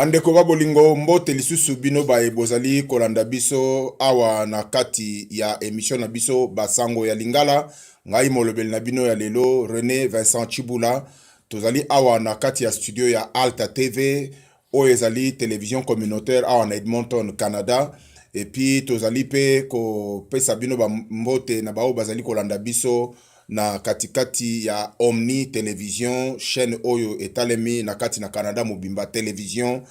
Bandeko ba bolingo, mbote lisusu bino baye bozali kolanda biso awa na kati ya emission na biso Basango ya Lingala. Ngai molobeli na bino ya lelo, Rene Vincent Tshibula. Tozali awa na kati ya studio ya Alta TV, oyo ezali television communautaire awa na Edmonton, Canada. Et puis tozali pe kopesa bino ba mbote na baoyo bazali kolanda biso na katikati ya Omni Television, chaîne oyo etalemi na kati na Canada mobimba, television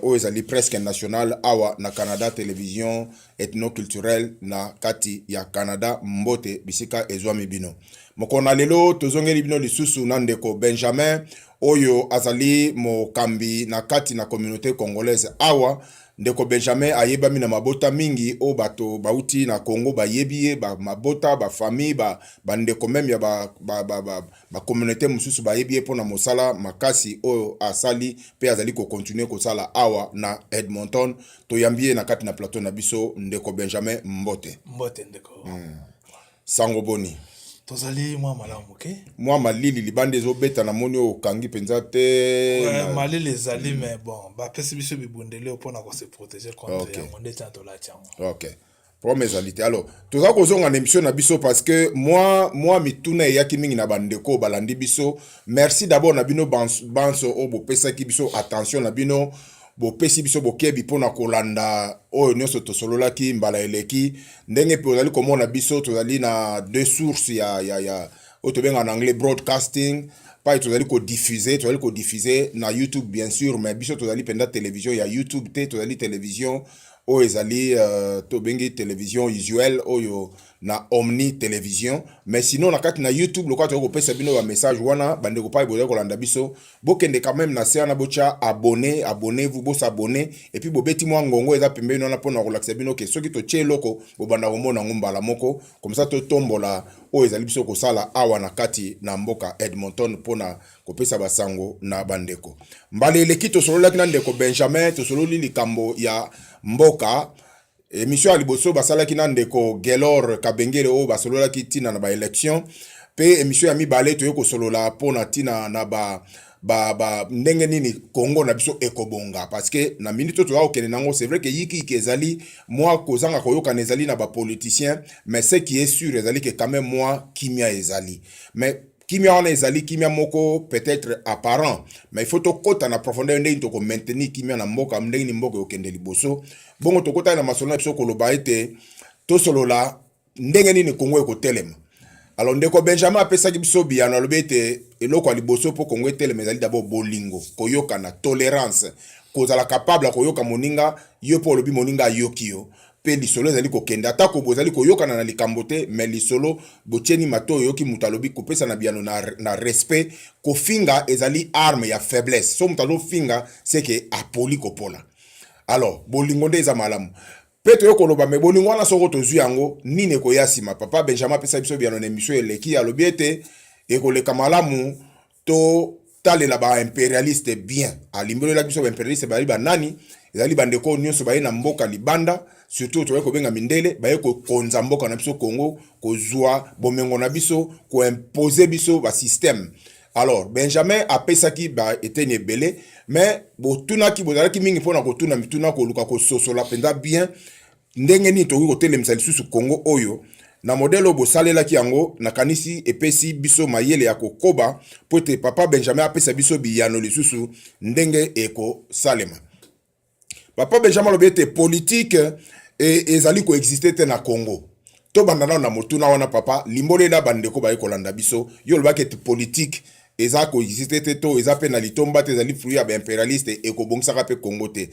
oyo ezali presque nationale awa na Canada, television ethnoculturelle na kati ya Canada. Mbote bisika ezwami bino. Mokolo na lelo tozongeli bino lisusu na ndeko Benjamin oyo azali mokambi na kati na communauté congolaise awa. Ndeko Benjamin ayebami na mabota mingi oyo bato bauti na Congo bayebi ye, ba mabota, ba famille, ba bandeko meme ya ba communauté mosusu bayebi ye mpona mosala makasi oyo asali mpe azali kocontinue kosala awa na Edmonton. Toyambi ye na kati na plateau na biso. Ndeko Benjamin, mbote. Mbote, ndeko. Sango boni? Tozali mwa malamu moke. Mwa malili libanda ezobeta, namoni oyo okangi mpenza te. Malili ezali, mais bon, bapesi biso bibundeli oyo mpona kose protéger contre yango, nde tina tolati yango. Ok, problème ezali te. Alors toza kozonga na émission na biso parce que mwa mituna eyaki mingi na bandeko oyo balandi biso. Merci d'abord na bino banso oyo bopesaki biso attention na bino, bopesi biso bokebi mpona kolanda oyo nyonso tosololaki mbala eleki. Ndenge mpe ozali komona biso, tozali na deux sources ya oyo tobengaka na anglais broadcasting pai. Tozali kodiffuser na YouTube, bien sûr, mais biso tozali mpenza télévision ya YouTube te. Tozali télévision oyo ezali tobengi télévision usuelle oyo na Omni Télévision. Mais sinon na kati na YouTube, lokola tokoki kopesa bino bamessage wana, bandeko pai bozali kolanda biso, bokende quand même na se wana, botya abonné, abonnez-vous, bosabonner et puis bobeti mwa ngongo eza pembeni wana mpona kolakisa bino ke soki totie eloko, bobanda komona yango mbala moko. Comme ça totombola oyo ezali biso kosala awa na kati na mboka Edmonton mpona kopesa basango na bandeko. Mbala eleki tosololaki na ndeko Benjamin, tosololi likambo ya mboka. Émission ya liboso basalaki na ndeko Gelor Kabengele oyo basololaki ntina na baélection, mpe émission ya mibale toye kosolola mpona ntina na ba ba, ba ndenge nini Congo na biso ekobonga, parce que na minute oyo toza kokende nango, c'est vrai que yikiyiki ezali, mwa kozanga koyokana ezali na bapoliticien, mais ce qui est sûr ezali ke quand même mwa kimia ezali. Mais kimia wana ezali kimia moko peut-être apparent, mais il faut tokɔta na profondeur ndenge tokomaintenir kimia na mboka, ndenge nini mboka ekokende liboso. Bongo tokɔtaki na masolo na biso koloba ete tosolola ndenge nini Kongo ekotelema. Alors ndeko Benjamin apesaki biso biyano, alobi ete eloko ya liboso mpo Kongo etelema ezali d'abord bolingo, koyokana, tolérance, kozala capable ya koyoka moninga yo mpo olobi, moninga ayoki yo, mpe lisolo ezali kokende. Atako bozali koyokana na likambo te, mais lisolo botieni mato, oyoki moto alobi, kopesa na biyano na respect. Kofinga ezali arme ya faiblesse. So moto azofinga, seke apoli kopola. Alors bolingo nde eza malamu. Mpe toye koloba, me bolingo wana soko tozwi yango, nini ekoya nsima? Papa Benjamin apesa biso biyano na émission eleki, alobi ete ekoleka malamu totalela baimpérialiste bien. Alimbolelaki biso baimpérialiste bazali banani. Ezali bandeko nyonso baye na mboka libanda, surtout toyei kobenga mindele, baye kokonza mboka na biso Congo, kozwa bomengo na biso, koimpose biso basystème. Alors Benjamin apesaki baeteni ebele, mais botunaki, bozalaki mingi mpona kotuna mituna, koluka kososola mpenza bien ndenge nini tokoki kotelemisa lisusu Congo oyo na modèle oyo bosalelaki yango. Nakanisi epesi biso mayele ya kokoba mpo ete papa Benjamin apesa biso biyano lisusu ndenge ekosalema. Papa Benjamin alobi ete politike ezali koexiste te na Congo. Tobanda nano na motuna wana. Papa, limbolela bandeko baye kolanda biso. Yo olobaki ete politike eza koexiste te, to eza mpe na litomba te, ezali fruit ya baimpérialiste, ekobongisaka mpe Congo te.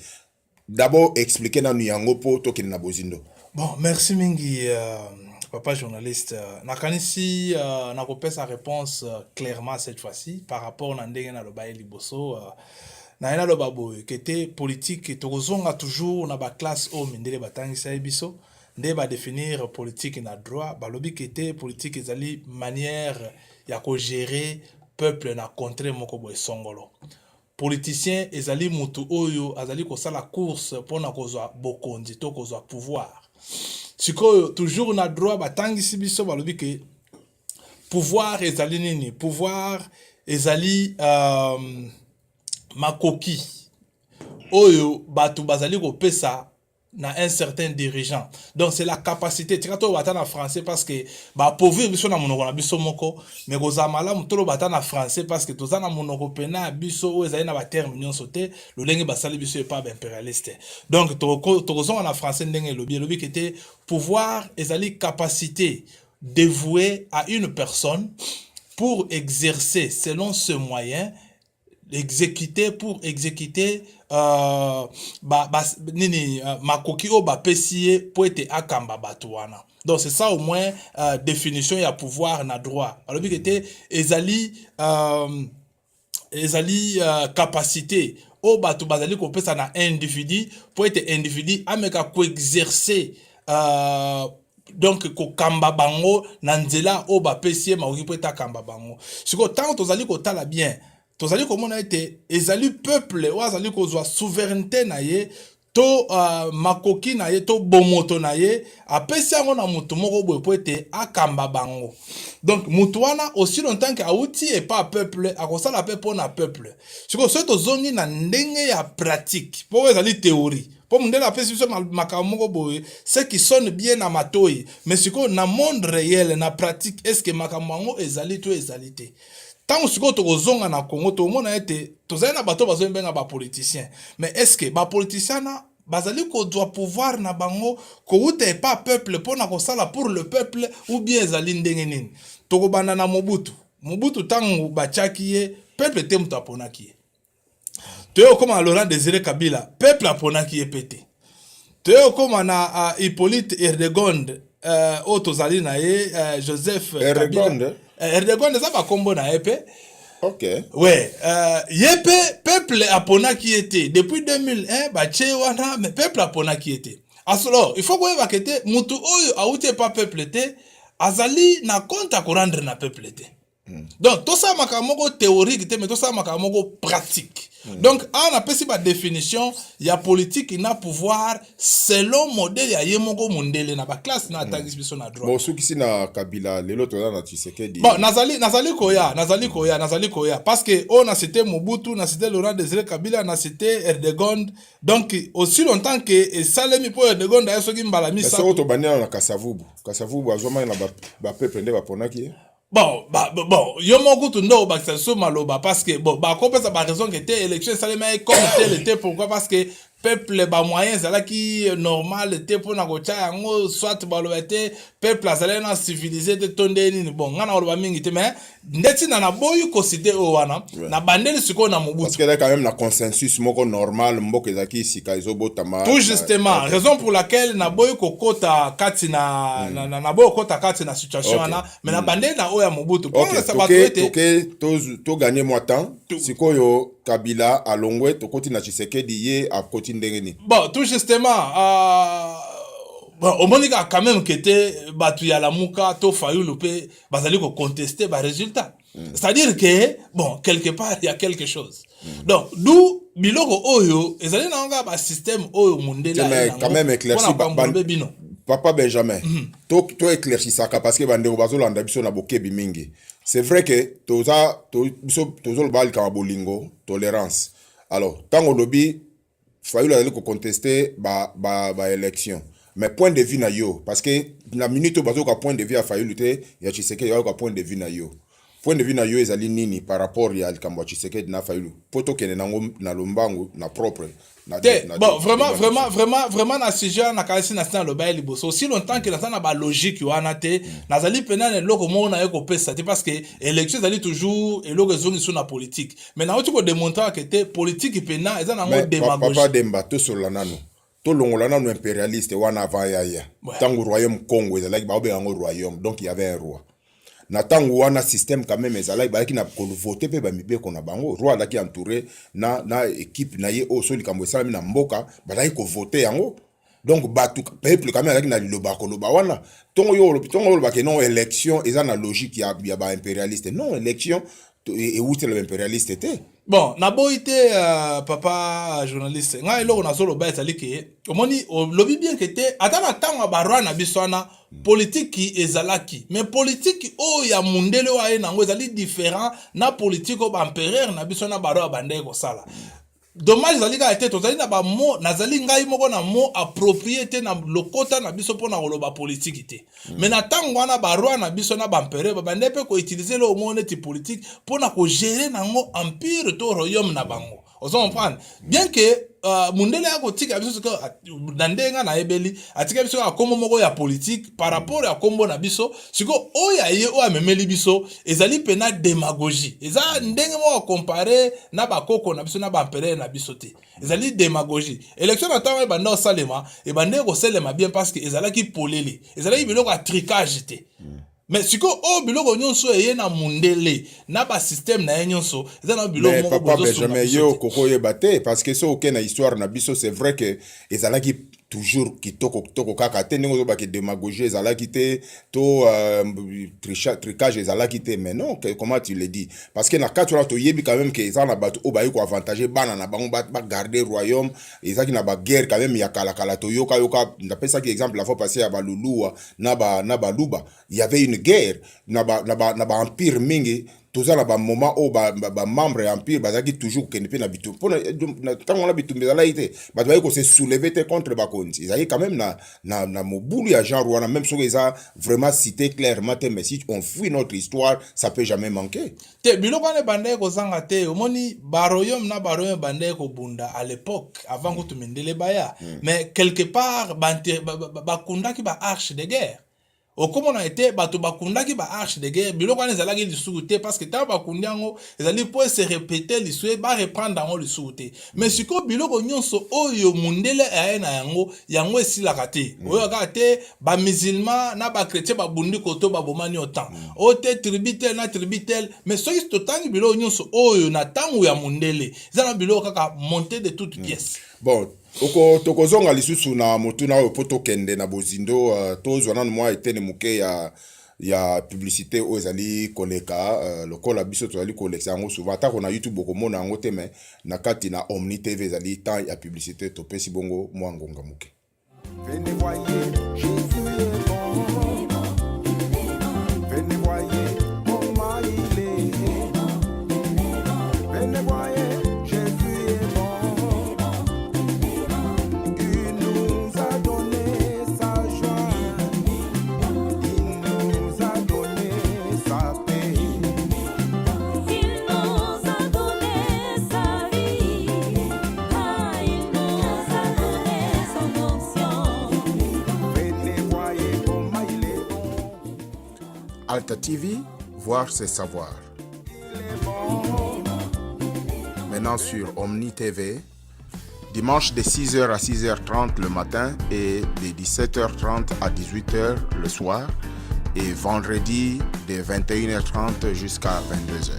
D'abord explique nanu yango mpo tokende na bozindo. Bon, merci mingi, papa journaliste. Nakanisi nakopesa réponse clairement cette fois-ci par rapport na ndenge naloba ye liboso. Naye naloba boye ke te, politique, tokozonga toujours na baclasse oyo mindele batangisa ye biso nde badéfinir politique na droit. Balobi ke te, politique ezali manière ya kogérer peuple na contrée moko boye songolo. Politicien ezali mutu oyo azali kosala course mpona kozwa bokonzi to kozwa pouvoir. Sikoyo, toujours na droit batangisi biso, balobi ke pouvoir ezali nini? Pouvoir ezali makoki. Oyo bato bazali kopesa na un certain dirigeant. Donc c'est la capacité. Tika toloba ata na français, parce que baappauvrir biso na monoko na biso moko. Mais kozala malamu toloba ata na français, parce que toza na monoko pena ya biso oyo ezali na baterme nyonso te, lolenge basali biso epa baimpérialiste. Donc tokozonga na français ndenge elobi. Elobi ke te, pouvoir ezali capacité dévouée à une personne pour exercer selon ce moyen, exécuter, pour exécuter ba, nini, makoki oyo bapesi ye mpo ete akamba bato wana. Donc c'est ça au moins définition ya pouvoir na droit. Balobi ke te, ezali capacité oyo bato bazali kopesa na individu mpo ete individu ameka koexercer, donc kokamba bango na nzela oyo bapesi ye makoki mpo ete akamba bango. Sikoyo, ntango tozali kotala bien, tozali komona ete ezali peuple oyo azali kozwa souveraineté na ye to makoki na ye to bomoto na ye, apesi yango na motu moko boye po ete akamba bango. Donc motu wana, aussi longtemps ke awuti epa peuple, akosala mpe mpo na peuple. Sikoyo, soki tozongi na ndenge ya pratique, mpo oyo ezali théorie, mpo mondele apesi biso makambo moko boye, ce qui sonne bien na matoi, mais sikoyo na monde réel, na pratique, est ce que makambo yango ezali to ezali te? Ntango sikoyo tokozonga na Congo, tokomona ete tozali na bato bazobenga bapoliticien. Mais est ce que bapoliticien na bazali kozwa pouvoir na bango kowuta epa peuple mpona kosala pour le peuple, ou bien ezali ndenge nini? Tokobanda na Mobutu. Mobutu, ntango batiaki ye, peuple te moto aponaki ye. Toye kokóma na Laurent Désiré Kabila, peuple aponaki ye mpe te. Toye kokóma na Hippolyte Erdegonde, oyo tozali na ye, Joseph Erdegonde? Erdegonde eza bakombo na ye mpe. Ouais, ye mpe peuple aponaki ye te. Depuis 2001 batie wana, mais peuple aponaki ye te. Alors il faut koyebaka ete motu oyo awuti epa peuple te azali na compte ya korendre na peuple te. Donc tosala makambo moko théorique te, mais tosala makambo moko pratique. Donc awa napesi badéfinition ya politique na pouvoir selon modèle ya ye moko mondele na baklasse na atangisi biso na droit. Bon, sukisi na Kabila, lelo toza na Tshisekedi. Bon, nazali koya parce que oyo na cité Mobutu, na cité Laurent Désiré Kabila, na cité Erdegonde. Donc aussi longtemps ke esalemi mpo Erdegonde aye soki mbala misato. Soko tobandi nano na Kasavubu. Kasavubu azwamaki na bapeuple nde baponaki ye? Bon, bon, yo moko kutu nde obakisa lisusu maloba, parce que bon, bakopesa baraison ke te, élection esalemaki comme tel te. Pourquoi? Parce que peuple, bamoyen ezalaki normal te mpona kotia yango, soit baloba te peuple azalaki na civilisé te to nde nini. Bon, ngai na koloba mingi te, mais nde ntina naboyi kociter oyo wana. Na bandeli sikoyo na Mobutu. Parce que ezalaki quand même na consensus moko normal, mboka ezalaki sika ezobotama. Tout justement, raison pour laquelle naboyi kokota kati na naboyi kokota kati na situation wana, mais na bandeli na oyo ya Mobutu. Ok, toganye mwa temps. Sikoyo Kabila alongwe, tokoti na Tshisekedi. Ye akoti ndenge nini? Bon, tout justement, bon, omoni kaka quand même ke te, bato ya Lamuka to Fayulu mpe bazali kocontester barésultat. C'est-à-dire que bon, quelque part il y a quelque chose. Donc d'où biloko oyo ezali nango kaka basystème oyo mondele. Quand même éclairci bino. Papa Benjamin, to éclaircisaka, parce que bandeko bazolanda biso na bokebi mingi. C'est vrai que toza to, biso tozoloba likambo bolingo, tolérance. Alors ntango olobi Fayulu azali kocontester ba élection, mais point de vue na yo, parce que na minute oyo bazoyoka point de vue ya Fayulu te, ya Tshisekedi, bayoka point de vue na yo. Point de vue na yo ezali nini par rapport ya likambo ya Tshisekedi na Fayulu, mpo tokende nango na lombangu, na propre? Na te, bon, vraiment, vraiment, vraiment, vraiment, na sujet wana, nakanisi na ntina aloba ye liboso, aussi longtemps ke naza na balogique wana te, nazali mpena na eloko moko na ye kopesa te, parce que élection ezali toujours eloko ezongi so na politique. Mais nauti kodémontrer ke te, politique mpena eza nango démagogie. Papa Demba, tosolola nano, tolongola nano impérialiste wana avant yaya. Ntango royaume Congo ezalaki, baobenga yango royaume, donc il y avait un roi. Na ntango wana, système quand même ezalaki, bazalaki na kovoter mpe bamibeko na bango. Roi azalaki entouré na équipe na ye oyo so likambo esalami na mboka, bazalaki kovoter yango. Donc bato, peuple quand même azalaki na liloba koloba wana. Ntongo yo ntongo olobaki non, élection eza na logique ya baimpérialiste. Non, élection ewutela baimpérialiste te. Bon, naboyi te, papa journaliste. Ngai eloko nazoloba ezali ke omoni, olobi bien ke te, ata na ntango ya baroi na biso wana, politiki ezalaki, mais politiki oyo ya mundele oyo aye nango ezali différent na politiki oyo baempereur na biso na baroi bandeki kosala. Dommage ezali kaka te tozali na ba mots, nazali ngai moko na mot approprié te na lokota na biso mpona koloba politiki te. Mais na ntango wana, baroi na biso na baempereur babandaki mpe koutiliser eloko moko neti politike mpona kogérer nango empire to royaume na bango. Ozo comprendre bien que mundele akotika biso sikoyo na ndenge nga nayebeli, atika biso kaka kombo moko ya politique par rapport ya kombo na biso. Sikoyo oyo aye, oyo amemeli biso, ezali mpena démagogie. Eza ndenge moko akomparer na bakoko na biso na baempereur na biso te, ezali démagogie. Élection na ntango ebanda kosalema, ebandeki kosalema bien parce que ezalaki polele, ezalaki biloko ya trucage te. Mais sikoyo oyo biloko nyonso eye na mundele na basystème na ye nyonso, eza na biloko moko. Papa Benjamin, yo okoki oyeba te, parce que so oke na histoire na biso, c'est vrai que ezalaki toujours kitoko kitoko kaka te ndenge ozobaki démagogie ezalaki te to trucage ezalaki te. Mais non, comment tu le dis? Parce que na kati wana toyebi quand même ke eza na bato oyo bayi koavantager bana na bango bagarder royaume. Ezalaki na baguerre quand même ya kalakala, toyokayoka. Napesaki exemple la fois passée ya baluluwa na baluba. Il y avait une guerre na baempire ba mingi. Toza na bamoment oyo bamembre ya empire bazalaki toujours kokende mpe na bitumba. Mpona ntango wana bitumba ezalaki te, bato bayaki kose soulever te contre bakonzi. Ezalaki quand même na mobulu ya genre wana, même soki eza vraiment cité clairement te. Mais si on fouille notre histoire, ça peut jamais manquer. Te, biloko wana ebandaki kozanga te. Omoni, baroyaume na baroyaume ebandaki kobunda à l'époque avant kutu mindele baya. Mais quelque part bakundaki ba arche de guerre. Okomona ete bato bakundaki ba arche de guerre, biloko wana ezalaki lisusu te, parce que ntango bakundi yango, ezali mpo ese répéter lisusu, bareprendre yango lisusu te. Mais sikoyo biloko nyonso oyo mundele aye na yango, yango esilaka te. Oyo kaka te, bamusulman na bachrétien babundi koto, babomani autant. Oyo te, tribu tel na tribu tel. Mais soki totangi biloko nyonso oyo na ntango ya mundele, eza na biloko kaka monté de toutes pièces. Bon, oko tokozonga lisusu na motuna oyo mpo tokende na bozindo. Tozwa nanu mwa etene moke ya publicité oyo ezali koleka. Lokola biso tozali kolekisa yango souvent, atako na YouTube okomona yango te, mais na kati na Omni TV ezali temps ya publicité. Topesi bongo mwa ngonga moke. Venez voyez, Jésus est bon. Venez voyez comment il est. Venez voyez, Jésus est bon. Il nous a donné sa joie. Il nous a donné sa paix. Il nous a donné sa vie. Ah, il nous a donné son onction. Venez voyez comment il est bon. Alta TV, voir, c'est savoir. Il est bon. Maintenant sur Omni TV, dimanche de 6h à 6h30 le matin et de 17h30 à 18h le soir et vendredi de 21h30 jusqu'à 22h.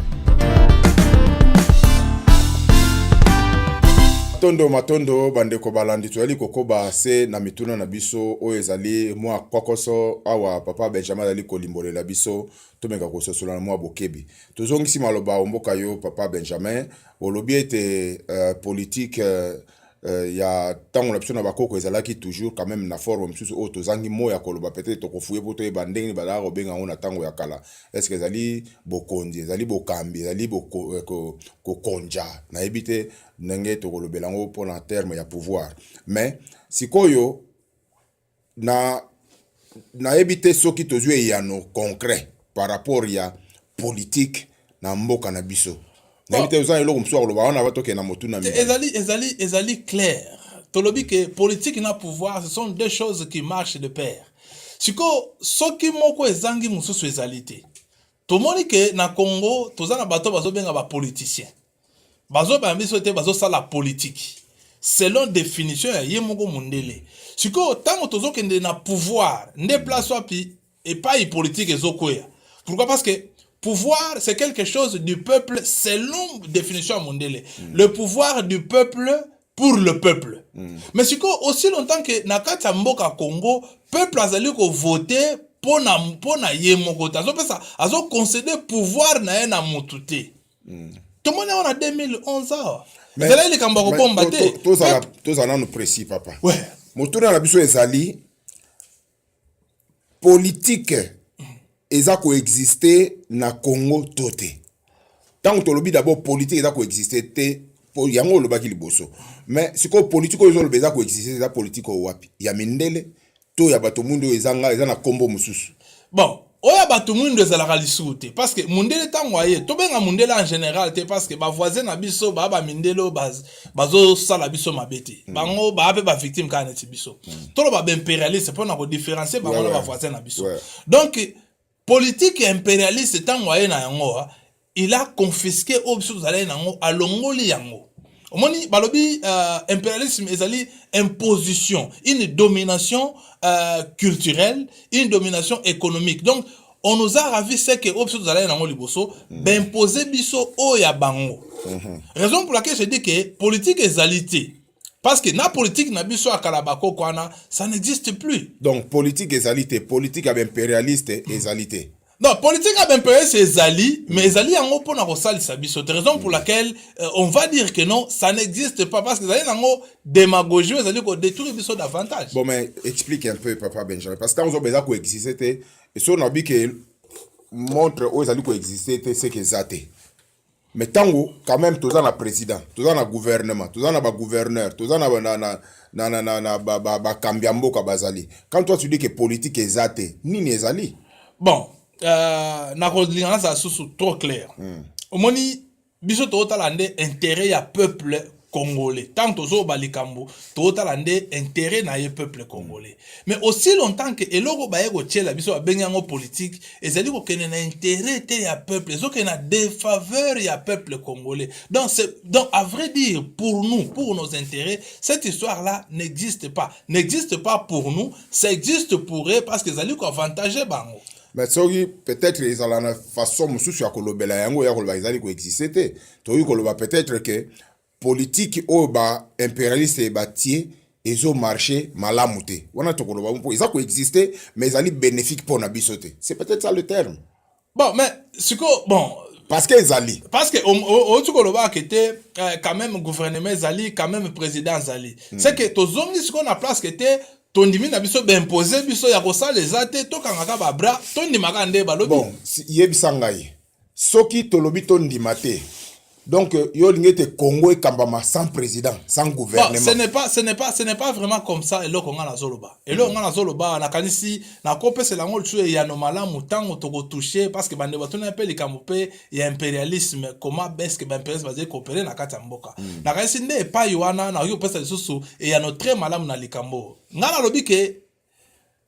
Matondo, matondo, bandeko balandi. Tozali kokoba se na mituna na biso oyo ezali mwa kwakoso. Awa papa Benjamin azali kolimbolela biso, tomenga kososola na mwa bokebi. Tozongisi maloba omboka yo, papa Benjamin. Olobi ete politique ya ntango na biso na bakoko ezalaki toujours quand même na forme mosusu oyo tozangi mo ya koloba. Peut-être tokofuye mpo toyeba ndenge nini bazalaka kobenga yango na ntango ya kala. Est-ce ezali bokonzi, ezali bokambi, ezali kokonja? Nayebi te ndenge tokolobela yango mpona terme ya pouvoir. Mais sikoyo na nayebi te soki tozwi eyano concret par rapport ya politique na mboka na biso. Nayebi te, oza eloko mosusu ya koloba wana? Tokende na motuna. Ezali clair. Tolobi ke politique na pouvoir, ce sont deux choses qui marchent de pair. Sikoyo soki moko ezangi, mosusu ezali te. Tomoni ke na Congo toza na bato bazobenga bapoliticien, bazobaya biso te, bazosala politique selon définition ya ye moko mondele. Sikoyo ntango tozokende na pouvoir, nde place wapi epai politique ezokweya. Pourquoi? Parce que pouvoir, c'est quelque chose du peuple selon définition ya mondele. Le pouvoir du peuple pour le peuple. Mais sikoyo, aussi longtemps que na kati ya mboka Congo peuple azali kovote mpona ye moko te, azopesa, azoconcéder pouvoir na ye na motu te. Tomoni yango na 2011 awa, ezalaki likambo ya kobomba te. Tozala nanu précis, papa. Motuna na biso ezali: politique eza koexister na Congo to te? Ntango tolobi d'abord politique eza koexister te, Po yango olobaki liboso. Mais sikoyo politique oyo ezoloba eza koexiste, eza politique oyo wapi? Ya mindele to ya bato mwindu oyo ezanga eza na nkombo mosusu? Bon, oyo ya bato mwindu ezalaka lisusu te, parce que mundele ntango aye, tobenga mundele en général te, parce que bavoisin na biso baa bamindele oyo bazosala biso mabe te. Bango baa mpe bavictime kaka neti biso. Toloba baimpérialiste mpona kodifférencier bango na bavoisin na biso. Donc politique ya impérialiste, ntango aye na yango, il a confisqué oyo biso tozalaki nango, alongoli yango. Omoni, balobi impérialisme ezali imposition, une domination culturelle, une domination économique. Donc on nous a ravi ce que oyo biso tozalaki nango liboso, baimpose biso oyo ya bango. Raison pour laquelle je dis que politique ezali te, parce que na politique na biso ya kala, bakoko wana, ça n'existe plus. Donc politique ezali te, politique ya baimpérialiste ezali te? Non, politique ya baimpérialiste ezali, mais ezali yango mpona kosalisa biso te. Raison pour laquelle on va dire que non, ça n'existe pas, parce que ezali nango démagogie oyo ezali kodétruire biso davantage. Bon, mais explique un peu, papa Benjamin, parce que ntango ozoba eza koexiste te, so nabi ke montre oyo ezali koexiste te, seke eza te. Mais ntango quand même toza na président, toza na gouvernement, toza na bagouverneur, toza na, na, na, na, na, na, na bakambi ya mboka bazali, quand toi tu dis que politique eza te, nini ezali? Bon, nakolinga nazala susu trop clair. Omoni, biso tozotala nde intérêt ya peuple congolais. Tant tozoba likambo, tozotala nde intérêt na ye peuple congolais. Mais aussi longtemps que eloko baye kotiela biso, babengi yango politique, ezali kokende na intérêt te ya peuple, ezokende na défaveur ya peuple congolais. Donc à vrai dire, pour nous, pour nos intérêts, cette histoire là n'existe pas, n'existe pas pour nous. Ça existe pour eux, parce que ezali koavantage bango. Mais soki peut-être ezala na façon mosusu ya kolobela yango, ya koloba ezali koexiste te, tokoki koloba peut-être que politique oyo baimpérialiste batie ezomarche malamu te. Wana tokoloba mpo eza koexiste, mais ezali bénéfique mpo na biso te. C'est peut-être ça le terme. Bon, mais sikoyo, bon, parce que ezali. Parce que outi koloba ke te, quand même gouvernement ezali, quand même président azali. C'est que tozongi sikoyo na place ke te, tondimi na biso, baimpose biso ya kosala eza te, tokangaka babras, tondimaka nde balobi. Bon, yebisa ngai, soki tolobi tondima te, donc yo olingi ete Congo ekambama sans président, sans Bon, gouvernement? ce n'est pas vraiment comme ça. Eloko nga nazoloba, eloko nga nazoloba, nakanisi nakopesela yango lisusu eyano malamu ntango tokotouche, parce que bandeko batuna mpe likambo mpe ya impérialisme, comment est-ce que baimpérialisme bazali koopérer na kati ya mboka. Nakanisi nde epai wana nakoki kopesa lisusu eyano très malamu na likambo. Nga nalobi ke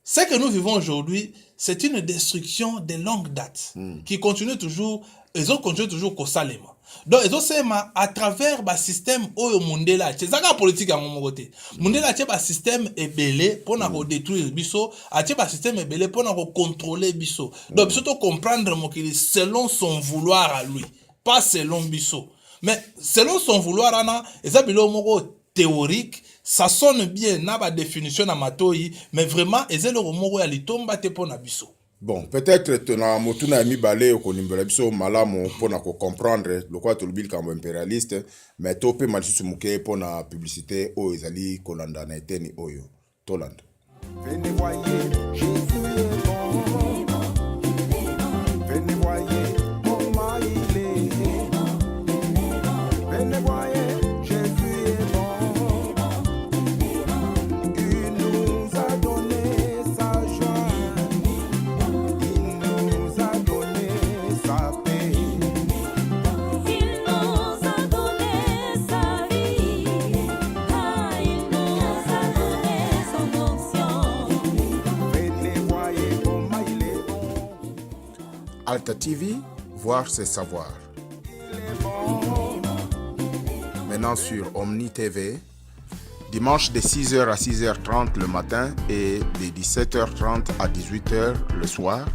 ce que nous vivons aujourd'hui, c'est une destruction de longue date qui continue toujours, ezocontinue toujours kosalema. Donc ezosalema à travers basystème oyo mundele atie. Eza kaka politique yango moko te. Mundele atie basystème ebele mpona kodétruire biso, atie basystème ebele mpona kocontrôler biso. Donc biso tocomprendre mokili selon son vouloir à lui, pas selon biso, mais selon son vouloir. Wana eza biloko moko théorique, ça sonne bien na badéfinition na matoi, mais vraiment eza eloko moko ya litomba te mpo na biso. Bon, peut-être na motuna ya mibale okolimbela biso malamu mpona kocomprendre lokola tolobi likambo impérialiste. Mais topema lisusu moke mpona publicité oyo ezali kolanda na eteni oyo. Tolanda. Venez voyez, Jésus est bon. Venez voyez comment il est. Venez voyez, Jésus est bon. Il nous a donné sa joie. Il nous a donné sa paix. Il nous a donné sa vie. Ah, il nous a donné son onction. Venez voyez comment il est bon. Alta TV, voir, c'est savoir. Il est bon. Maintenant sur Omni TV, dimanche de 6h à 6h30 le matin et de 17h30 à 18h le soir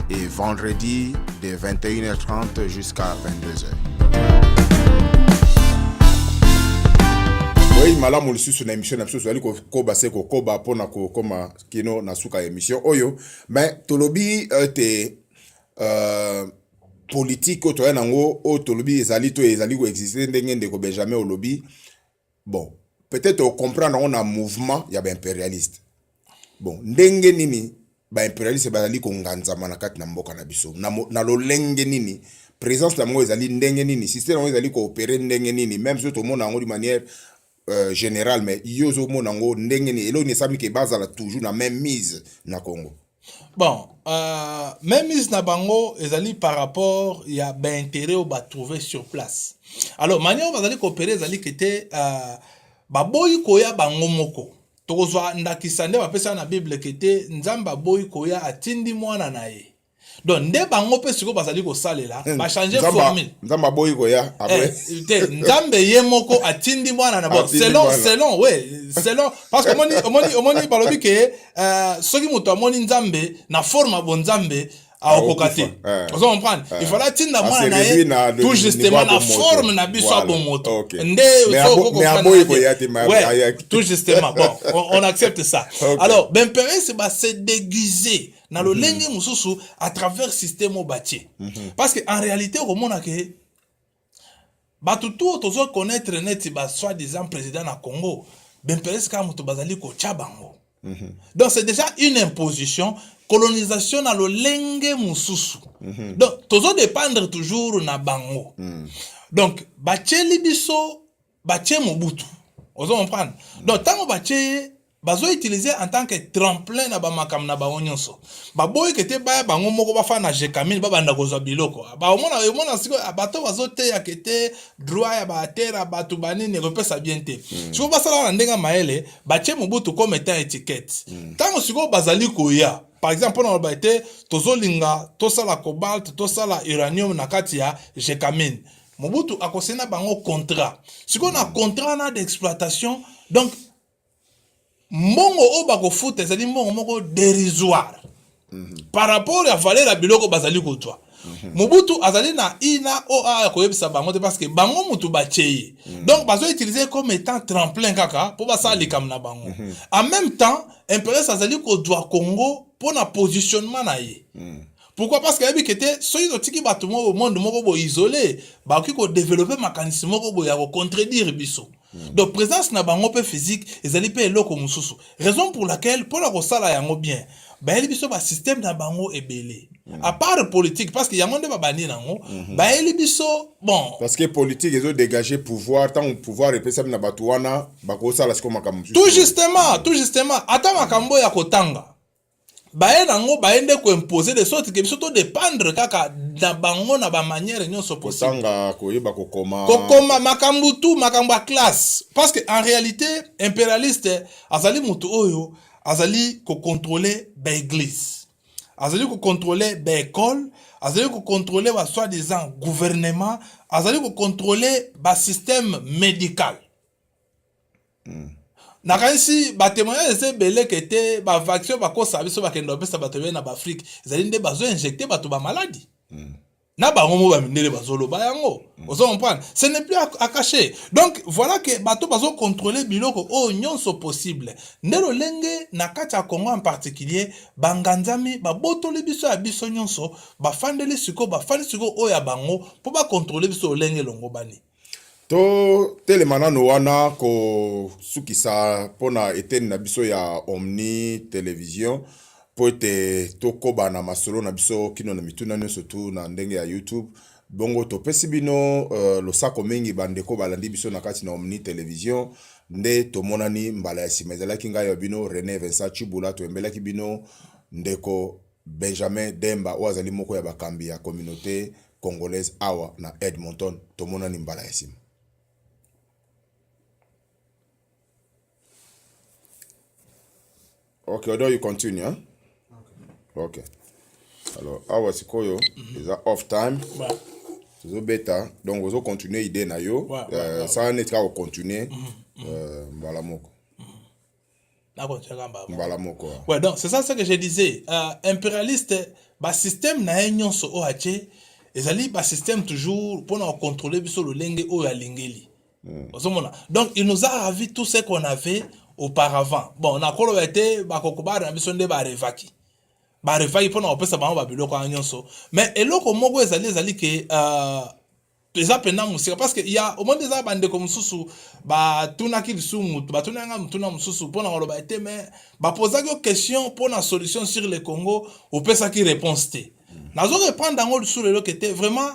et vendredi de 21h30 jusqu'à 22h. Oui, malamu lisusu na émission na biso, tozali kokoba se kokoba mpona kokoma kino na suka ya émission oyo. Mais tolobi ete politique oyo toya nango, oyo tolobi ezali to ezali koexiste, ndenge ndeko Benjamin olobi, bon, peut-être ocomprendre yango na mouvement ya baimpérialiste. Bon, ndenge nini baimpérialiste bazali konganzama na kati na mboka na biso, na lolenge nini Présence na bango ezali ndenge nini? Système yango ezali koopérer ndenge nini? Même soki tomona yango d'une manière générale, mais yo ozomona yango ndenge nini? Eloko nini esami ke bazala toujours na même mise na Congo? Bon, même mise na bango ezali par rapport ya baintérêt oyo batrouve sur place. Alors, manière oyo bazali koopérer ezali ke te, baboyi koya bango moko. Tokozwa ndakisa nde bapesa na Bible ke te, Nzambe aboyi koya, atindi mwana na ye. Donc nde bango mpe sikoyo bazali kosalela, bachange formule. Nzambe aboyi koya? Te, Nzambe ye moko atindi mwana na, bon, selon, ouais, selon, parce que omoni balobi ke soki moto amoni Nzambe na forme ya bonzambe, aokoka te. Ozo comprendre? Il fallait atinda mwana na ye tout justement na forme na biso ya bomoto nde. Tout justement, bon, on accepte ça. Alors, baimpérialiste base déguiser na lolenge mosusu à travers système oyo batie, parce que en réalité okomona ke bato tu oyo tozo connaître neti ba soi-disant président na Congo, baimpérialiste kaka moto bazali kotya bango. Donc c'est déjà une imposition, colonisation na lolenge mosusu. Donc tozodépendre toujours na bango. Donc batieli biso, batie Mobutu, ozo comprendre? Donc ntango batie ye, bazoutiliser en tant que tremplin na bamakambo na bango nyonso. Baboyi ke te baya bango moko, bafanda na Gécamines, babanda kozwa biloko. Baomona, omona sikoyo bato bazoteyaka te droit ya baterre ya bato banini, ekopesa bien te. Sikoyo basala na ndenge ya mayele, batie Mobutu comme étant étiquette. Ntango sikoyo bazali koya, par exemple, mpona koloba ete tozolinga tosala cobalt, tosala uranium na kati ya Gécamines, Mobutu akosena bango contrat. Sikoyo na contrat wana d'exploitation, donc mbongo oyo bakofuta ezali mbongo moko dérisoire par rapport ya valeur ya biloko bazali kozwa. Mobutu azali na ina oyo aya koyebisa bango te, parce que bango mutu batie ye. Donc bazoutiliser comme étant tremplin kaka mpo basala likambo na bango. En même temps, impérialiste azali kozwa Congo mpo na positionnement na ye. Pourquoi? Parce que ayebi ke te, soki totiki bato moko, monde moko boye isolé, bakoki kodévelopper makanisi moko boye ya kocontredire biso. Donc présence na bango mpe physique ezali mpe eloko mosusu, raison pour laquelle mpona kosala yango bien, bayeli biso basystème na bango ebele, à part politique, parce que yango nde babandi nango. Bayeli biso, bon. Parce que politique ezodégage pouvoir. Ntango pouvoir epesami na bato wana, bakosala sikoyo makambo mosusu. Tout justement, tout justement. Ata makambo ya kotanga, baye nango, baye nde koimpose de sorte ke biso todépendre kaka na bango na bamanière nyonso possible. Kotanga, koyeba kokoma. Kokoma, makambo tu, makambo ya classe, parce que en réalité impérialiste azali motu oyo azali kocontrôler baéglise, azali kocontrôler baécole, azali kocontrôler ba soi-disant gouvernement, azali kocontrôler basystème médical. Nakanisi batémoignage eza ebele ke te, bavaccin bakosala biso, bakende bapesa bato ebele na baAfrique, ezali nde bazoinjecter bato bamaladi na bango mo bamindele bazoloba yango. Ozo comprendre? Ce n'est plus à cacher. Donc voilà que bato bazocontrôler biloko oyo nyonso possible. Nde lolenge na kati ya Congo en particulier, banganzami babotoli biso ya biso nyonso, bafandeli sikoyo, bafandi sikoyo oyo ya bango mpo bacontrôler biso lolenge elongo bani. Totelema nano wana kosukisa mpona eteni na biso ya Omni Télévision, mpo ete tokoba na masolo na biso kino na mituna nyonso tu na ndenge ya YouTube. Bongo topesi bino losako mingi, bandeko balandi biso na kati na Omni Télévision. Nde tomonani mbala ya nsima. Ezalaki ngai ya bino René Vincent Chibula. Toyembelaki bino ndeko Benjamin Demba, oyo azali moko ya bakambi ya communauté congolaise awa na Edmonton. Tomonani mbala ya nsima. Ok, although you continue, hein? Ok, alors awa sikoyo eza off time. Tozobeta, donc ozocontinue idée na yo. Sala neti kaka kocontinue mbala moko. Nakontiaka mbala moko. Mbala moko. Ouais, donc c'est ça ce que je disais. Impérialiste, basystème na ye nyonso oyo atie ezali basystème toujours mpona kocontrôler biso lolenge oyo alingeli. Ozomona, donc il nous a ravi tout ce qu'on avait auparavant. Bon, nakoloba ete bakoko bana na biso nde barevaki, barevaki mpona kopesa bango babiloko wana nyonso. Mais eloko moko ezali ke eza mpenza mosika, parce que ya omoni eza bandeko mosusu batunaki lisusu mutu, batunaki nga motuna mosusu mpona koloba ete mais bapozaki yo question mpona solution sur le Congo, opesaki réponse te. Nazo reprendre yango lisusu lelo ke te, vraiment.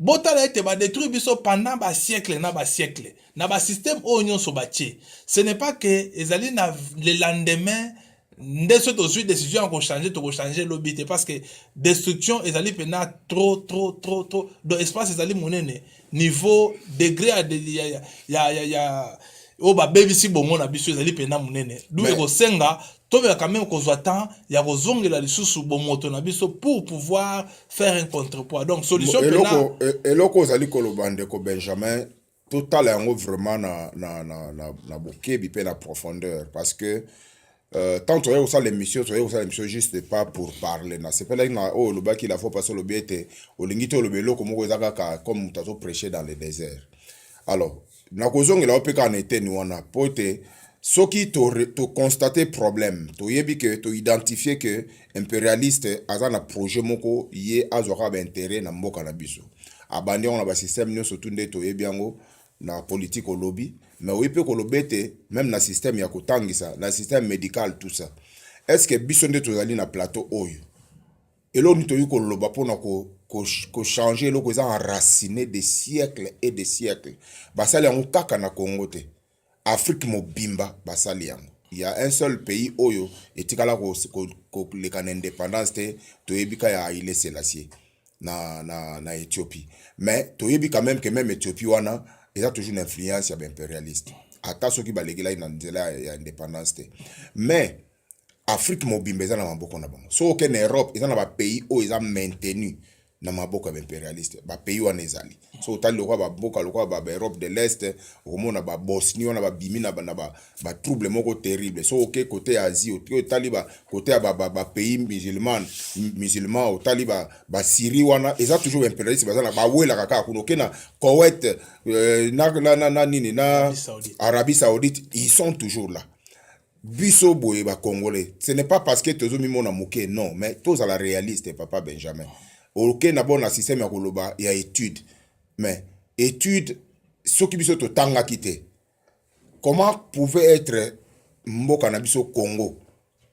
Botala ete badétruire biso pendant basiècle na basiècle na basystème oyo nyonso batie. Ce n'est pas que ezali na le lendemain nde soki tozwi décision ya kochanger, tokochanger lobi te, parce que destruction ezali mpenza trop, trop, trop, trop. Donc espace ezali monene, niveau degré ya oyo babebisi bongo na biso ezali mpenza monene, du ekosenga tobela quand même kozwa temps ya kozongela lisusu bomoto na biso pour pouvoir faire un contrepoids. Donc solution mpenza, eloko ozali koloba, ndeko Benjamin, totala yango vraiment na bokebi mpe na profondeur, parce que tant toyei kosala émission, toyei kosala émission juste pas pour parler. Nasepelaki na oyo olobaki la fois parce olobi ete olingi te oloba eloko moko eza kaka comme moto azoprêcher dans le désert. Alors nakozongela yo mpe kaka na eteni wana, mpo ete soki toconstate problème, toyebi ke toidentifie ke impérialiste aza na projet moko, ye azwaka baintérêt na mboka na biso, abandi yango na basystème nyonso tu nde toyebi yango na politique olobi, mais oyebi mpe koloba ete même na système ya kotangisa, na système médical, tout ça. Est ce que biso nde tozali na plateau oyo, eloko nini toyei koloba mpona kochanger eloko eza enraciné de siècle et de siècle? Basali yango kaka na Congo te, Afrique mobimba basali yango. Il y a un seul pays oyo etikala koleka na indépendance te, toyebi ka ya Haïlé Sélassié na Éthiopie. Mais toyebi quand même que même Éthiopie wana eza toujours na influence ya baimpérialiste, ata soki balekelaki na nzela ya indépendance te. Mais Afrique mobimba eza na maboko na bango. Soki oke na Europe, eza na bapays oyo eza maintenu na maboko ya baimpérialiste. Bapays wana ezali, so otali lokola bamboka lokola baEurope de l'Est, okomona baBosnie wana babimi na batrouble moko terrible. So oke côté ya Asie, otali côté ya bapays musulman, otali baSyrie wana, eza toujours baimpérialiste baza na bawelaka kaka kuna. Oke na Koweït, na nini, na Arabie Saoudite, ils sont toujours là. Biso boye bacongolais, ce n'est pas parce que tozomimona moke, non, mais tozala réaliste. Papa Benjamin, oke na bona système ya koloba ya étude, mais étude, soki biso totangaki te, comment pouvait être mboka na biso Congo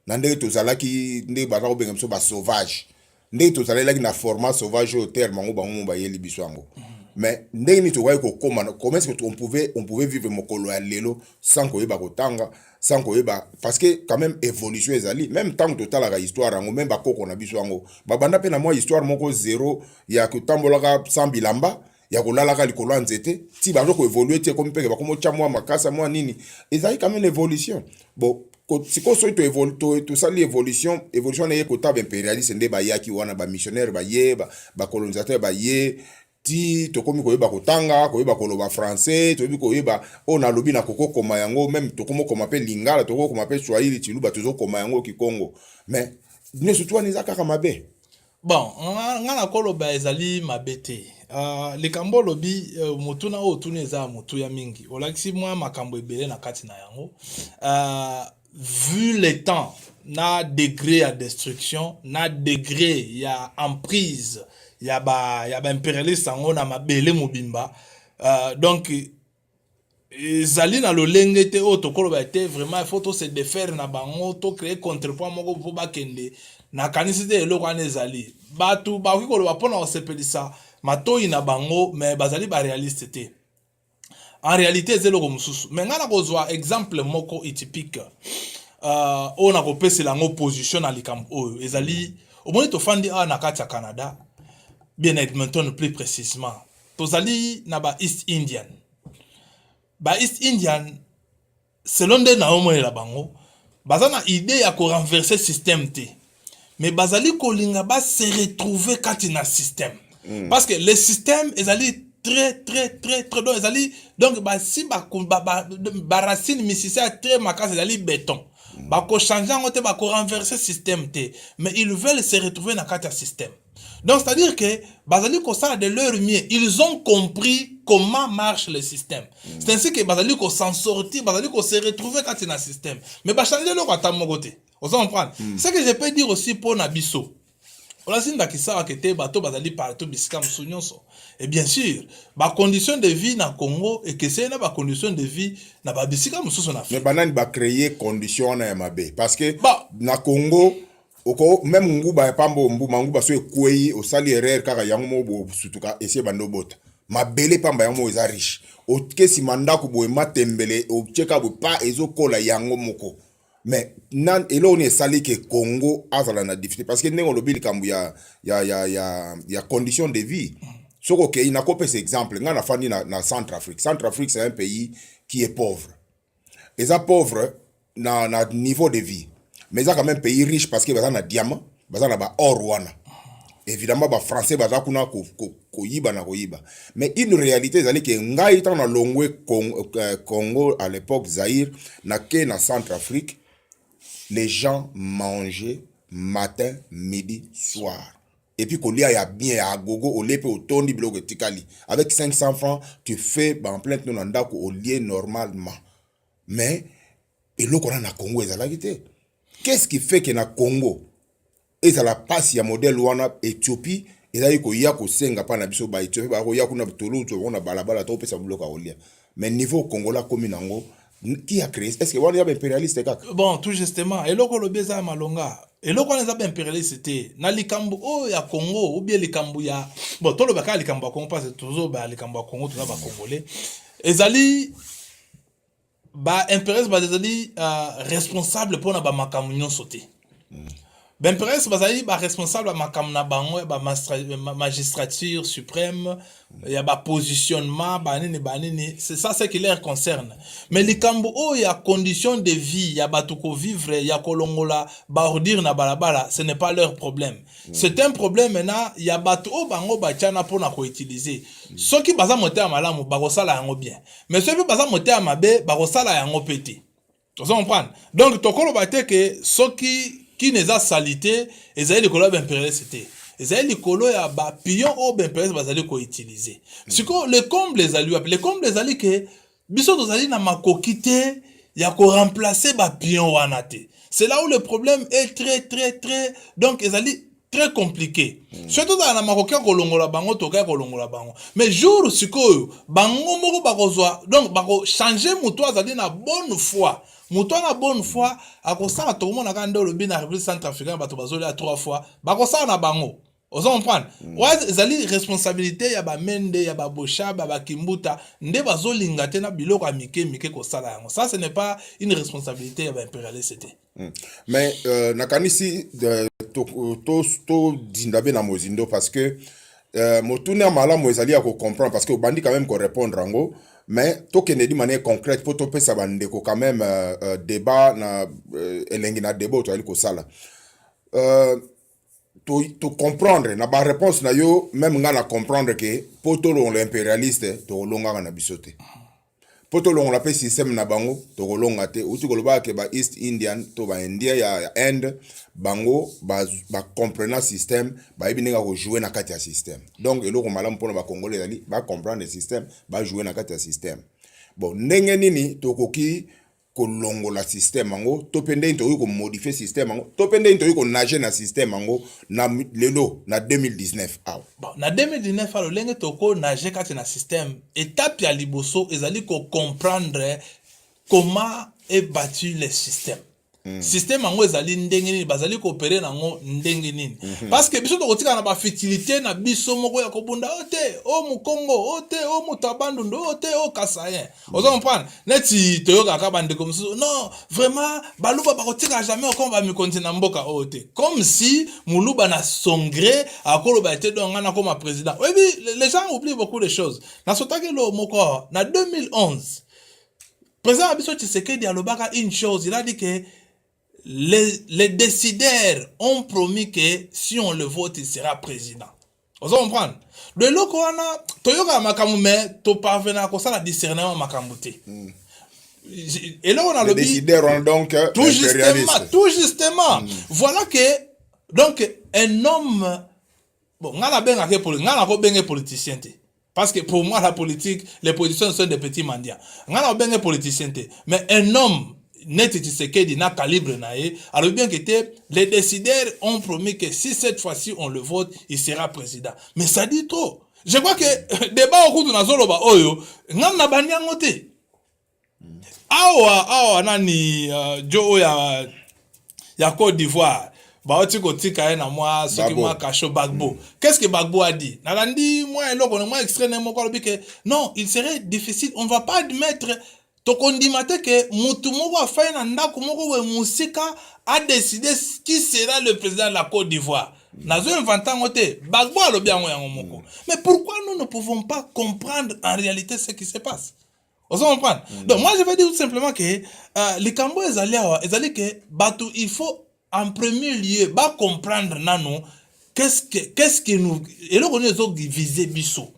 na ndenge tozalaki, ndenge baza kobenga biso basauvage, ndenge tozalelaki na format sauvage oyo terme yango bango mo bayeli biso yango? Mais ndenge nini tokokaki kokóma? Comment est-ce que on pouvait vivre mokolo ya lelo sans koyeba kotanga, sans koyeba? Parce que quand même évolution ezali. Même ntango totalaka histoire yango, même bakoko na biso yango babanda mpe na mwa histoire moko zéro ya kotambolaka sans bilamba, ya kolalaka likolo ya nzete, ti bazo koévoluer, ti ekomi mpeke bakomi otya mwa makasa, mwa nini. Ezali quand même évolution. Bon, sikoyo soki tosali évolution, évolution wana eye kota baimpérialiste nde bayaki wana, bamissionnaire baye, bacolonisateur baye, ti tokomi koyeba kotanga, koyeba koloba français, toyebi koyeba oyo nalobi na kokokoma yango, même tokomi okoma mpe lingala, tokokoma mpe swahili, tshiluba, tozokoma yango kikongo. Mais nyonso tu wana eza kaka mabe? Bon, nga nakoloba ezali mabe te. Likambo olobi, motuna oyo otuni eza ya motuya mingi. Olakisi mwa makambo ebele na kati na yango. Vu le temps na degré ya destruction, na degré ya emprise ya baimpérialiste yango na mabele mobimba, donc ezali na lolenge te oyo tokoloba ete vraiment il faut to se défaire na bango, tocréer contrepoids moko mpo bakende. Nakanisi te eloko wana ezali. Bato bakoki koloba mpona kosepelisa matoi na bango, mais bazali baréaliste te. En réalité eza eloko mosusu. Mais ngai nakozwa exemple moko typique oyo nakopesela yango position na likambo oyo ezali. Omoni, tofandi awa na kati ya Canada, bien na Edmonton plus précisément, tozali na ba East Indian. Ba East Indian, selon nde naomonela bango, baza na idée ya korenverser système te, mais bazali kolinga base retrouver kati na système. Parce que le système ezali très, très, très, très, donc ezali, donc basi baracine misisa ya très makasi, ezali béton. Bakochange yango te, bakorenverser système te, mais ils veulent se retrouver na kati ya système. Donc c'est à dire que bazali kosala de leur mieux, ils ont compris comment marche le système. C'est ainsi que bazali s'en sortir, bazali se retrouver kati na système, mais bachange eloko ata moko te. Oza comprendre? Ce que je peux dire aussi mpo na biso, olasi ndakisa wake te, bato bazali partout, bisika mosusu nyonso. Et bien sûr bacondition de vie na Congo ekeseni na bacondition de vie na babisika mosusu na Afrique. Mais banani bacréer condition wana ya mabe? Parce que ba, na Congo Oko même nguba ya pamba, mbuma nguba so ekwei, osali erreur kaka, yango moko bosutuka, esi ebanda obota. Mabele pamba yango moko eza riche. Oke nsima ndako boye, matembele otieka boye, pa ezokola yango moko. Mais na eloko nini esali ke Congo azala na difficulté? Parce que ndenge olobi likambo ya condition de vie, soki okei, nakopesa exemple, ngai nafandi na Centrafrique. Centrafrique, c'est un pays qui est pauvre, eza pauvre na niveau de vie, mais eza quand même pays riche parce que baza na diamant, baza na baor wana. Évidemment, bafrançais baza kuna koyiba na koyiba. Mais une réalité ezali ke ngai, ntango nalongwe Congo, à l'époque Zaïre, nake na Centrafrique, les gens mangeaient matin, midi, soir, et puis kolia ya bien, ya gogo, olie mpe otondi, biloko etikali. Avec 500 francs, tu fais baemplainte no na ndako, olie normalement. Mais eloko wana na Congo ezalaki te. Qu'est-ce qui fait que na Congo ezala mpasi ya modèle wana? Éthiopie ezali koya kosenga mpa na biso, baéthiopie bakoya kuna, tolutu bango na balabala, tokopesa biloko ya kolia. Mais niveau congolais akomi nango, qui a créé? Est ce que wana ya baimpérialiste kaka? Bon, tout justement, eloko olobi eza ya malonga. Eloko wana eza baimpérialiste te na likambo oyo ya Congo ou bien likambo ya, bon, toloba kaka likambo ya Congo, parce tozoba likambo ya Congo, toza bacongolais. Ezali baimpérialiste bazali responsable mpona bamakambo nyonso te. Baimpérialiste bazali baresponsable ya makambo na bango ya bamagistrature suprême, ya bapositionnement, banini banini, c'est ça ce qui leur concerne. Mais likambo oyo ya condition de vie ya bato, kovivre, ya kolongola baordure na balabala, ce n'est pas leur problème. C'est un problème maintenant ya bato oyo bango batiana mpona koutiliser. Soki baza motema malamu, bakosala yango bien, mais soki baza motema mabe, bakosala yango mpe te. Ozo comprendre? Donc tokoloba te ke soki kini eza sali te, ezali likolo ya baimpérialiste te, ezali likolo ya bapion oyo baimpérialiste bazali koutiliser. Sikoyo le comble ezali wapi? Le comble ezali ke biso tozali na makoki te ya koremplacer bapion wana te. C'est là où le problème est très très très, donc ezali très compliqué. Soki tozala na makoki ya kolongola bango, tokoki kolongola bango, mais jour sikoyo bango moko bakozwa, donc bakochange moto azali na bonne foi. Moto wana bonne foi akosala, tokomona kaka nde olobi na République centrafricaine, bato bazolia trois fois, bakosala na bango. Oza comprendre? Wana ezali responsabilité ya bamende, ya baboshab, ya bakimbuta nde bazolinga te na biloko ya mike mike kosala yango. Ça, ce n'est pas une responsabilité ya baimpérialiste te. Mais nakanisi todinda be na mozindo, parce que motuna ya malamu ezali ya kocomprendre, parce que obandi quand même korépondre yango, mais tokende di manière concrète mpo topesa bandeko quand même débat na elengi na débat oyo tozali kosala. To comprendre na baréponse na yo, même nga na comprendre ke mpo tolongola impérialiste, tokolongaka na biso te. Mpo tolongola mpe système na bango, tokolonga te. Outi kolobaka ke ba East Indian to baindien ya Inde, bango bacomprena ba système, bayebi ndenge ya kojouer na kati ya système. Donc eloko malamu mpona bacongolais ezali bacomprendre système, bajouer na kati ya système. Bon, ndenge nini tokoki kolongola système yango, to mpe ndenge tokoki komodifier système yango, to mpe ndenge tokoki konager na système yango na lelo na 2019 awa? Bon, na 2019 awa, lolenge tokonager kati na système, étape ya liboso ezali kocomprendre comment est bâti le système. Système yango ezali ndenge nini, bazali koopérer nango ndenge nini? Parce que biso tokotika na bafutilité na biso moko ya kobunda o te, o mokongo o te, o moto ya Bandundu o te, o kasayen. Oza comprendre? Neti toyokaka bandeko mosusu: non, vraiment, baluba bakotika jamais okoma bamikonzi na mboka oyo te. Comme si moluba na son gré akoloba ete donc nga nakoma président. Oyebi, les gens oublient beaucoup de choses. Nasotaki eloko moko na 2011, président na biso Tshisekedi alobaka une chose, il a dit que les décideurs ont promis que si on le vote, il sera président. Ozo comprendre? Do eloko wana, toyokaka makambo, mais toparvenaka kosala discernement makambo te. Eloko nalobi, décideurs wana, donc tout justement, tout justement. Voilà que donc un homme, bon, nga nabengaka, nga nakobenge politicien te, parce que pour moi, la politique, les politiciens sont des petits mendiants. Nga nakobenge politicien te, mais un homme neti Tshisekedi na calibre na ye alobi bien que te, les décideurs ont promis que si cette fois-ci on le vote, il sera président. Mais ça dit trop. Je crois que débat okutu nazoloba oyo, nga na bandi yango te awa. Awa nani, jo oyo ya Côte d'Ivoire. Bauti kotika ye na mwa soki mwa cachot. Gbagbo, qu'est-ce que Gbagbo a dit? Nalandi mwa eloko na mwa extrait na ye moko, alobi ke non, il serait difficile, on va pas admettre, tokondima te ke mutu moko afai na ndako moko boye mosika adécider qui sera le président de la Côte d'Ivoire. Nazo inventer yango te, Gbagbo alobi yango yango moko. Mais pourquoi nous ne pouvons pas comprendre en réalité ce qui se passe? Ozo comprendre? Donc moi, je vais dire tout simplement que likambo ezali awa ezali ke bato, il faut en premier lieu bacomprendre nano qu'est-ce que nous, eloko nini ezoviser biso,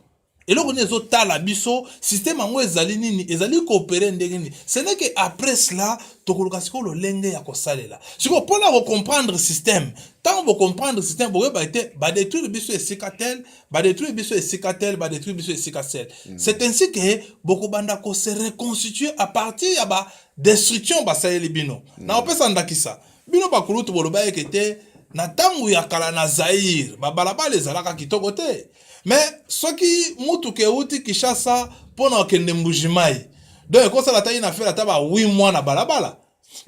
eloko nini ezotala biso, système yango ezali nini, ezali koopérer ndenge nini. Ce n'est que après cela tokoluka sikoyo lolenge ya kosalela. Sikoyo mpona kocomprendre système, ntango bocomprendre système, boyeba ete badétruire biso esika tel, badétruire biso esika tel, badétruire biso esika tel. C'est ainsi que bokobanda kose reconstituer à partir ya badestruction basaleli bino. Na kopesa ndakisa, bino bakulutu boloba eke te na ntango ya kala na Zaire, babalabala ezalaka kitoko te, mais soki mutuka euti Kinshasa mpona kokende Mbujimai, donc ekosala ata ye na fere ata ba 8 mois na balabala.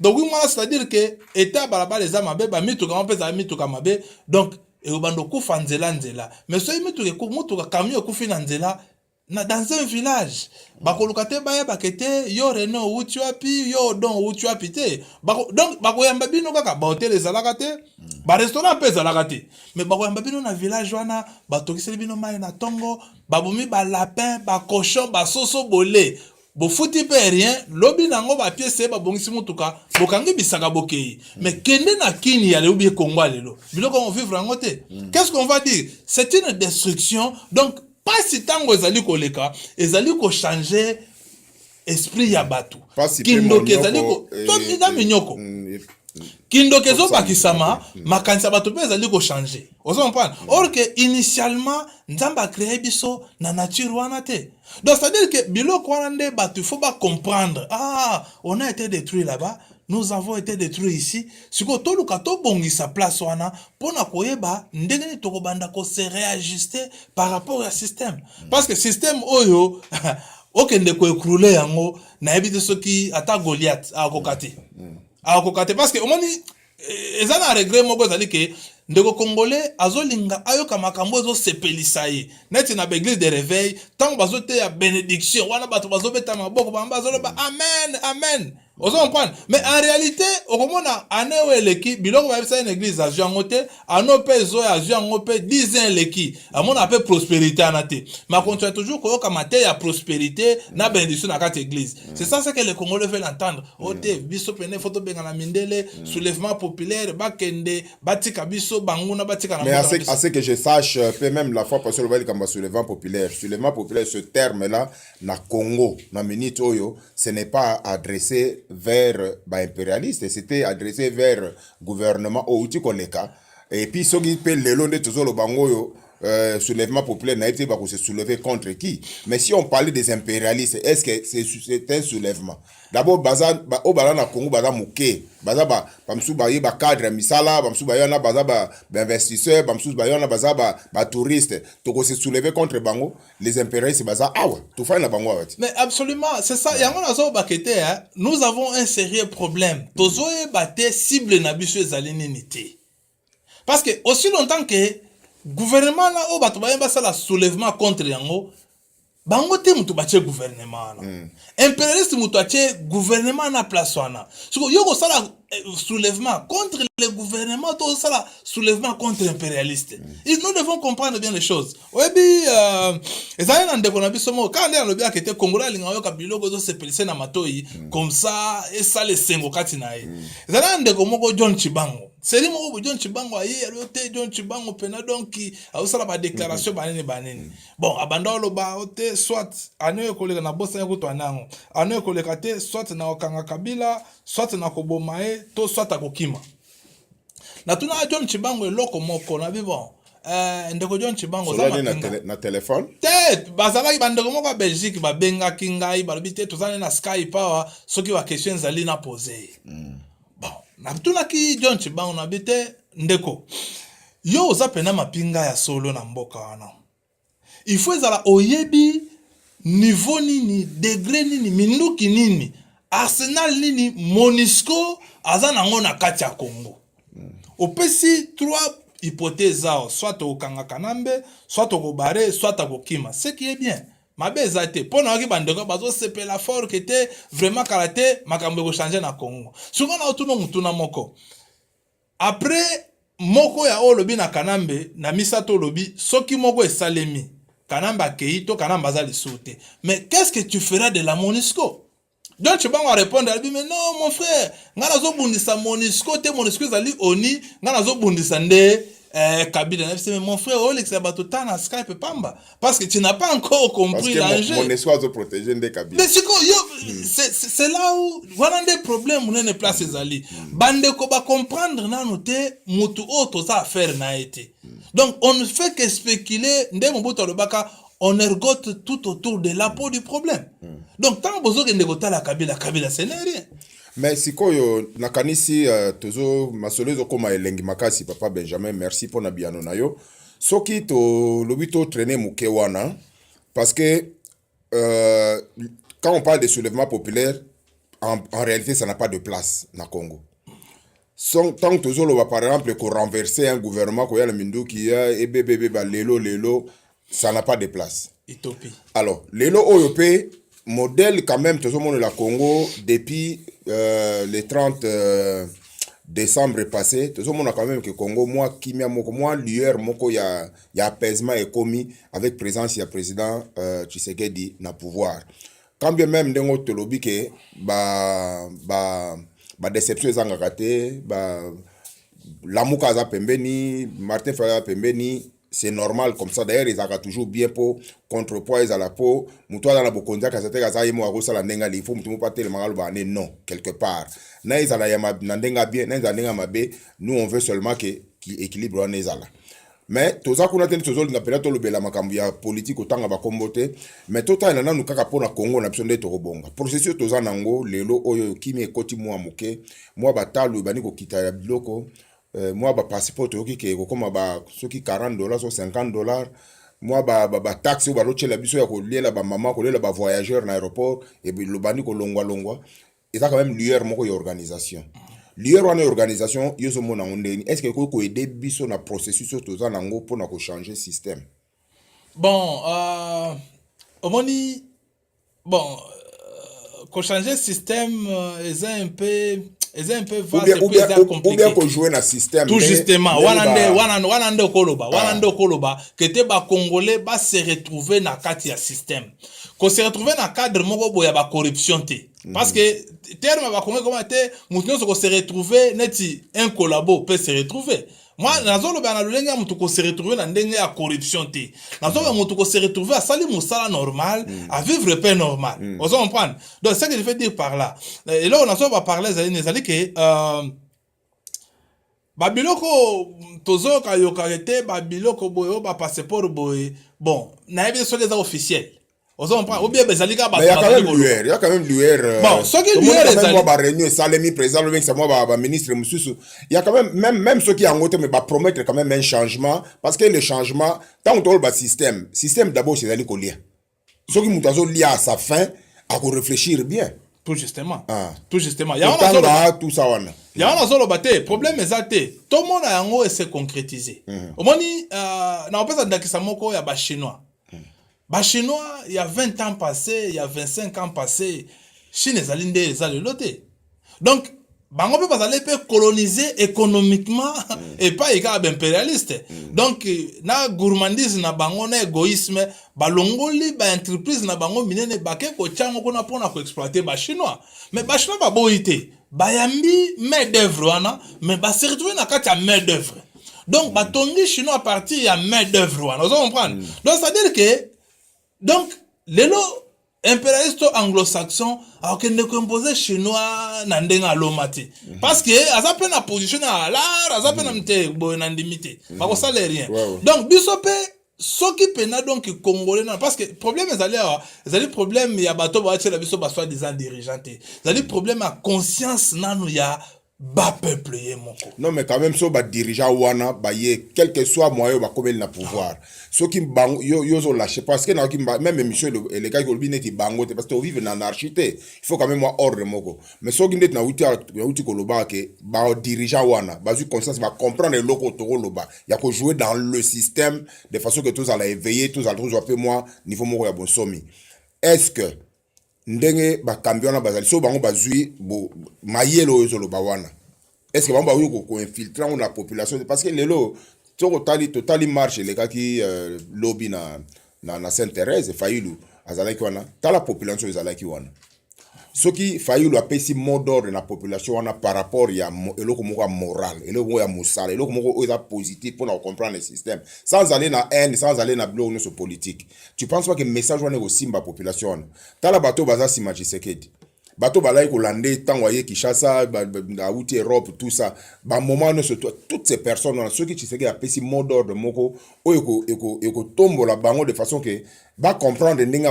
Donc 8 mois, c'est-à-dire que état ya balabala eza mabe, bamituka yango mpe ezala mituka mabe, donc ekobanda okufa nzela nzela. Mais soki mituka, mutuka, camion ekufi na nzela na dans un village, bakoluka te bayebaka te yo Renault outi wapi, yo Odon outi wapi te. Donc bakoyamba bino kaka. Bahotel ezalaka te, barestaurant mpe ezalaka te, mais bakoyamba bino na village wana, batokiseli bino mai na ntongo, babomi balapin, bacochon, basoso, bole, bofuti mpe rien. Lobi nango bapièces, babongisi mutuka, bokangi bisaka, bokei. Mais kende na Kini ya lelo, bie Kongo ya lelo, biloko yango vivre yango te. Qu'est-ce qu'on va dire? C'est une destruction. Donc pasi ntango ezali koleka, ezali kochanger esprit ya bato. Kindoki ezali eza minyoko, kindoki ezobakisama, makanisi ya bato mpe ezali kochanger. Ozo comprendre? Or que initialement Nzambe acréer biso na nature wana te. Donc c'est à dire que biloko wana nde bato il faut bacomprendre: ah, on a été détruit là-bas, nous avons été détruits ici. Sikoyo toluka tobongisa place wana mpona koyeba ndenge nini tokobanda kose réajuster par rapport ya système, parce que système oyo okende koécrouler yango, nayebi te soki ata Goliath akoka te, akoka te. Parce que omoni, eza na regret moko ezali ke ndeko congolais azolinga ayoka makambo ezosepelisa ye, neti na baéglise de réveil, ntango bazoteya bénédiction wana, bato bazobeta maboko, bango bazoloba amen, amen. Ozo comprendre? Mais en réalité, okomona année oyo eleki, biloko bayebisa ye na église, azwi yango te. Année mpe ezoya, azwi yango mpe. 10 ans eleki, amona mpe prospérité wana te, mais akontinue toujours koyoka mateya ya prospérité na bénédiction na kati église. C'est ça ce que les Congolais veulent entendre. O te, biso pene fo tobengana mindele, soulèvement populaire, bakende, batika biso, banguna batika na Mais à ce que je sache, peut même la fois passée, le comme soulèvement populaire. Soulèvement populaire, ce terme-là, na Congo, na minute oyo, ce n'est pas adressé vers ba impérialiste, c'était adressé vers gouvernement outi koleka. Et puis soki pe lelo nde tozoloba ngo oyo soulèvement populaire, nayebi te bako se soulever contre qui. Mais si on parlait des impérialistes, est-ce que c'est un soulèvement? D'abord baza oyo baza na Congo baza moke, baza bamosusu baye bacadre ya misala, bamosusu baye wana baza bainvestisseur, bamosusu baye wana baza batouriste. Tokose soulever contre bango? Les impérialistes baza awa, tofandi na bango awa ti. Mais absolument, c'est ça yango nazobaka te, hein. Nous avons un sérieux problème, tozoyeba te cible na biso ezali nini te, parce que aussi longtemps que gouvernement na oyo bato baye basala soulèvement contre yango, bango te moto batie gouvernement wana. Impérialiste moto atie gouvernement na place wana. Siko yo kosala soulèvement contre le gouvernement to osala soulèvement contre impérialiste? Nous devons comprendre bien les choses. Oyebi, ezali na ndeko na biso moko kaka nde alobi ake te Congolais alinga oyoka biloko ezosepelise na matoi, comme ça esala esengo kati na ye. Ezali na ndeko moko John Chibango, seri moko boye, John Chibango aye, alobi te John Chibango mpena, donc azosala badéclaration banene banene. Bon, abanda oloba o te soit année oyo ekoleka, na bosani kutu année yango, année oyo ekoleka te, soit na kokanga Kabila, soit na koboma ye, to soit akokima. Natunaka John Chibango eloko moko, nabi bon, ndeko John Chibango, oza Solani na, mapinga. Na telefone? Te, bazalaki bandeko moko ya Belgique, babengaki ngai, balobi te toza na Skype awa, soki baquestion ezali na pose ye. Bon, natunaki John Chibango, nabi te ndeko, yo oza pena mapinga ya solo na mboka wana, il faut ezala oyebi niveau nini, degré nini, minduki nini, arsenal nini MONUSCO aza nango na kati ya Congo. Opesi trois hypothèses awa: soit okokanga Kanambe, soit okobarrer, soit akokima. Ce qui est bien, mabe eza te, mpo na yoki bandeko bazosepela fort ke te, vraiment kala te makambo ekochanger na Congo. Sikoyo na otuna motuna moko après moko ya oyo olobi na Kanambe. Na misato olobi, soki moko esalemi, Kanambe akei to Kanambe aza lisusu te, mais qu'est-ce que tu feras de la MONUSCO? Donc Tshibangu arépondre, alobi: "Mais non, mon frère, ngai nazobundisa MONUSCO te. MONUSCO ezali oni, ngai nazobundisa nde Kabila." Na mais mon frère, olekisa bato ta na Skype pamba, parce que tu n'as pas encore compris l'enjeu. MONUSCO azoprotéger nde Kabila. Mais sikoyo yo, c'est là où wana nde problème monene place ezali. Bandeko bacomprendre nanu te motu oyo toza affaire na ye te. Donc on ne fait que spéculer. Nde Mobutu alobaka: "On ergote tout autour de la peau du problème." Donc ntango bozokende kotala Kabila, Kabila ce n'est rien. Mais sikoyo nakanisi tozo masolo ezokóma elengi makasi. Papa Benjamin, merci mpona biyano na yo. Soki tolobi totraîner moke wana, parce que quand on parle de soulèvement populaire, en réalité ça n'a pas de place na Congo. Tant tozoloba par exemple korenverser un gouvernement, koya na minduki ya ebebebe lelo lelo, ça n'a pas de place. Utopie. Alors lelo oyo mpe modèle quand même tozomonela Congo depuis le 30 décembre passé, tozomona quand même que Congo mwa kimia moko, mwa lueur moko ya apaisement ekomi avec présence ya président Tshisekedi na pouvoir. Quand bien même ndenge tolobi ke ba déception ezangaka te, ba Lamuka aza pembeni, Martin Fayulu aza pembeni, c'est normal comme ça. D'ailleurs ezalaka toujours bien mpo contrepoids ezala, mpo moto aza na bokonzi akasa te aza ye moko akosala ndenge ali. Il faut moto moko atelemaka, aloba ne non quelque part, na ezala ya na ndenge ya bien, na ezala ndenge ya mabe. Nous, on veut seulement que équilibre wana ezala. Mais toza kuna te, tozolinga mpenza tolobela makambo ya politike, kotanga bakombo te, mais totalela nanu kaka mpona Kongo na biso nde tokobonga. Processus toza nango lelo oyo, kimi ekoti mwa moke, mwa batalo ebandi kokita ya biloko, mwa bapasseport toyoki ke ekokóma ba soki 40 dollars so 50 dollars, mwa bataxe oyo bazotiela biso ya koliela bamama, koliela bavoyageur na aéroport, elobandi kolongwalongwa. Eza quand même lueur moko ya organisation. Lueur wana ya organisation, yo ozomona yango ndeni? Est ce que ekoki koaider biso na processus oyo toza nango mpona kochanger système? Bon, omoni, bon, kochanger système eza un peu vaste. Ou bien kojouer na système. Tout justement, wana nde wana nde okoloba, wana nde okoloba ke te, bacongolais base retrouver na kati ya système, kose retrouver na cadre moko boye ya bacorruption te, parce que terme ya bacongolais koma te, motu nyonso kose retrouver neti un collabo peut se retrouver. Moi nazoloba na lolenge ya motu kose retrouver na ndenge ya corruption te. Nazoloba motu kose retrouver asali mosala normal, avivre mpe normal. Ozo comprendre? Donc ce que je veux dire par là, eloko nazoloba par là ezali ezali ke babiloko tozoyoka te, babiloko boye oyo bapasseport boye, bon, nayebi soki eza officiel, ozo comprendre, ou bien ezali kaka bato. Il y a quand même lueur. Bon, soki lueur ezali, mwa baréunion esalemi, président alobengisa mwa baministre mosusu. Il y a quand même, même soki yango te, mais bapromettre quand même un changement, parce que le changement, ntango toloba système, système d'abord ezali kolia. Soki moto azolia à sa faim, akoréfléchir bien. Tout justement. Ah. Tout justement. Yango tout ça wana. Yango nazoloba te, problème eza te, tomona yango ese concrétiser. Omoni, na kopesa ndakisa moko ya bachinois. Bachinois ya 20 ans passé, ya 25 ans passé, Chine ezali nde eza lelo te. Donc bango mpe bazali mpe colonisé économiquement epai kaka baimpérialiste. Donc na gourmandise na bango, na égoïsme, balongoli baentreprise na bango minene, bake kotia yango kuna mpona koexploiter bachinois. Mais bachinois baboyi te, bayambi main d'œuvre wana, mais base retrouve na kati ya main d'œuvre. Donc batongi chinois à partir ya main d'œuvre wana, ozo comprendre? Donc c'est à dire que donc lelo impérialiste to anglo-saxon akokende koimposer chinois na ndenge aloma te, parce que aza mpe na position na alar, aza mpe na te boye na ndimi te, bakosala rien. Donc biso mpe soki mpena donc congolais nano, parce que problème ezali awa, ezali problème ya bato batiela biso ba soi-disant dirigeant te, ezali problème ya conscience nanu ya Bapeuple ye moko. Non, mais quand même, so badirigeant wana baye, quel que soit moyen bakomeli na pouvoir, soki bango yo yo ozolâche, parce que nayoki même émission elekaki, olobi neti bango te, parce que tovivre na anarchie te, il faut quand même mwa ordre moko. Mais soki ndeti nauti koloba ke badirigeant wana bazwi conscience, bacomprendre eloko tokoloba ya kojouer dans le système de façon que tozala éveillé, tozala tozwa mpe mwa niveau moko ya bonsomi, est ce que ndenge bakambi wana bazali, so bango bazwi mayele oyo ezoloba wana, est ce que bango bakoki koinfiltre yango na population? Parce que lelo soki otali, totali marche elekaki lobi na Sainte Thérèse, Fayulu azalaki wana. Tala population ezalaki wana. Soki Fayulu apesi mot d'ordre na population wana par rapport ya eloko moko ya moral, eloko moko ya mosala, eloko moko oyo eza positif mpona kocomprendre le système, sans aller na haine, sans aller na biloko nyonso politique, tu penses pas que message wana ekosimba population wana? Tala bato oyo baza nsima Tshisekedi, bato balaki kolanda ntango aye Kinshasa, awuti Europe, tout ça, bamoment nyonso, toutes ces personnes wana, soki Tshisekedi apesi mot d'ordre moko oyo ekotombola bango de façon que bacomprendre ndenge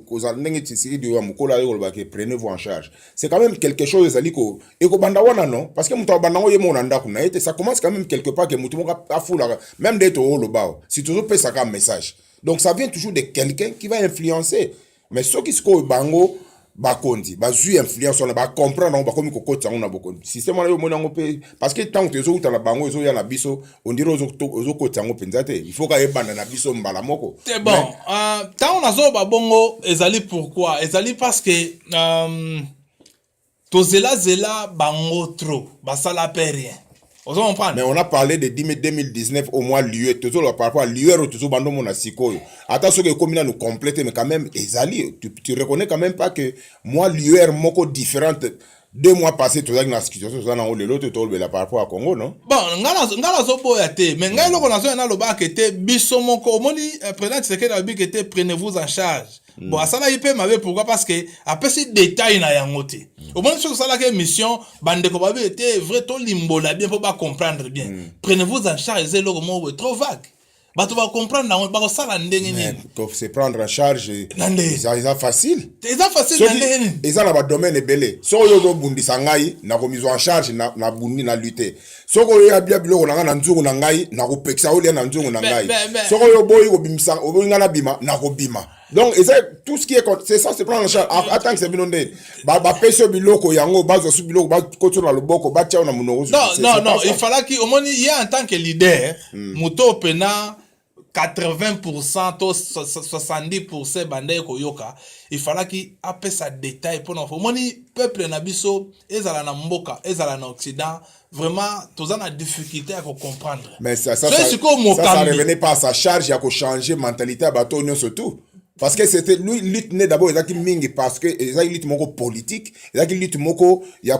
kozala, ndenge Tshisekedi oyo ya mokolo aye koloba ke "Prenez-vous en charge", c'est quand même quelque chose ezali ekobanda wana, non? Parce que moto abanda yango ye moko na ndako na ye te. Ça commence quand même quelque part, ke moto moko afulaka même nde tooloba o si tozopesaka message. Donc ça vient toujours de quelqu'un qui va influencer. Mais soki sikoyo bango bakonzi bazwi influence wana, bacomprendre yango, bakomi kokotisa yango na bokonzi, système wana, yo omoni yango mpe, parce que ntango tozowuta na bango, ezoya na biso, on dirait ozokotisa yango mpenza te. Il faut ka ebanda na biso mbala moko. Te, bon, ntango nazoloba bongo, ezali pourquoi? Ezali parce que tozelazela bango trop, basala mpe rien, ozo comprendre? Mais on a parlé de 2019 au moins lueur tozoloba par rapport à lueur oyo tozobanda omona sikoyo, ata soki ekomi nanu complète, mais quand même ezali. Tu reconnais quand même pas que moi lueur moko différente, 2 mois passé tozalaki na situation toza nango lelo te, tolobela par rapport à Congo, non? Bon, nga nazoboya te, mais ngai eloko nazoya nalobaka te, biso moko omoni président Tshisekedi alobi ke te, "Prenez-vous en charge". Bon, asalaki mpe mabe. Pourquoi? Parce que apesi détail na yango te. Omoni, soki osalaki émission, bandeko babi ete vrai, tolimbola bien mpo bacomprendre bien. "Prenez-vous en charge" eza eloko moko boye trop vague. Bato bacomprendre yango, bakosala ndenge nini? Se prendre en charge eza facile. Eza facile na ndenge nini? Eza na badomaine ebele. Soki oyo ozobundisa ngai, nakomizwa en charge, nabundi na lutte. Soki oyo abia biloko na ngai na nzungu na ngai, nakopekisa olia na nzungu na ngai. Soki oyo oboyi kobimisa, oboyi ngai nabima, nakobima. Donc eza tout ce qui est, c'est ça, c'est prendre en charge. Atangisa bino nde bapesi yo biloko yango, bazwa su biloko, bakoti na loboko, batia yo na monoko. Non, non, non, il fallaki, omoni, ye en tant que leader, moto pena 80% to 70% bandaki koyoka, ifalaki apesa détail mpona omoni peuple na biso, ezala na mboka, ezala na Occident, vraiment toza na difficulté ya kocomprendre. Mais ça revenait pas à sa charge ya kochanger mentalité ya bato nyonso tout, parce que c'était lui, lutte ne d'abord ezalaki mingi, parce que ezalaki lutte moko politique, ezalaki lutte moko ya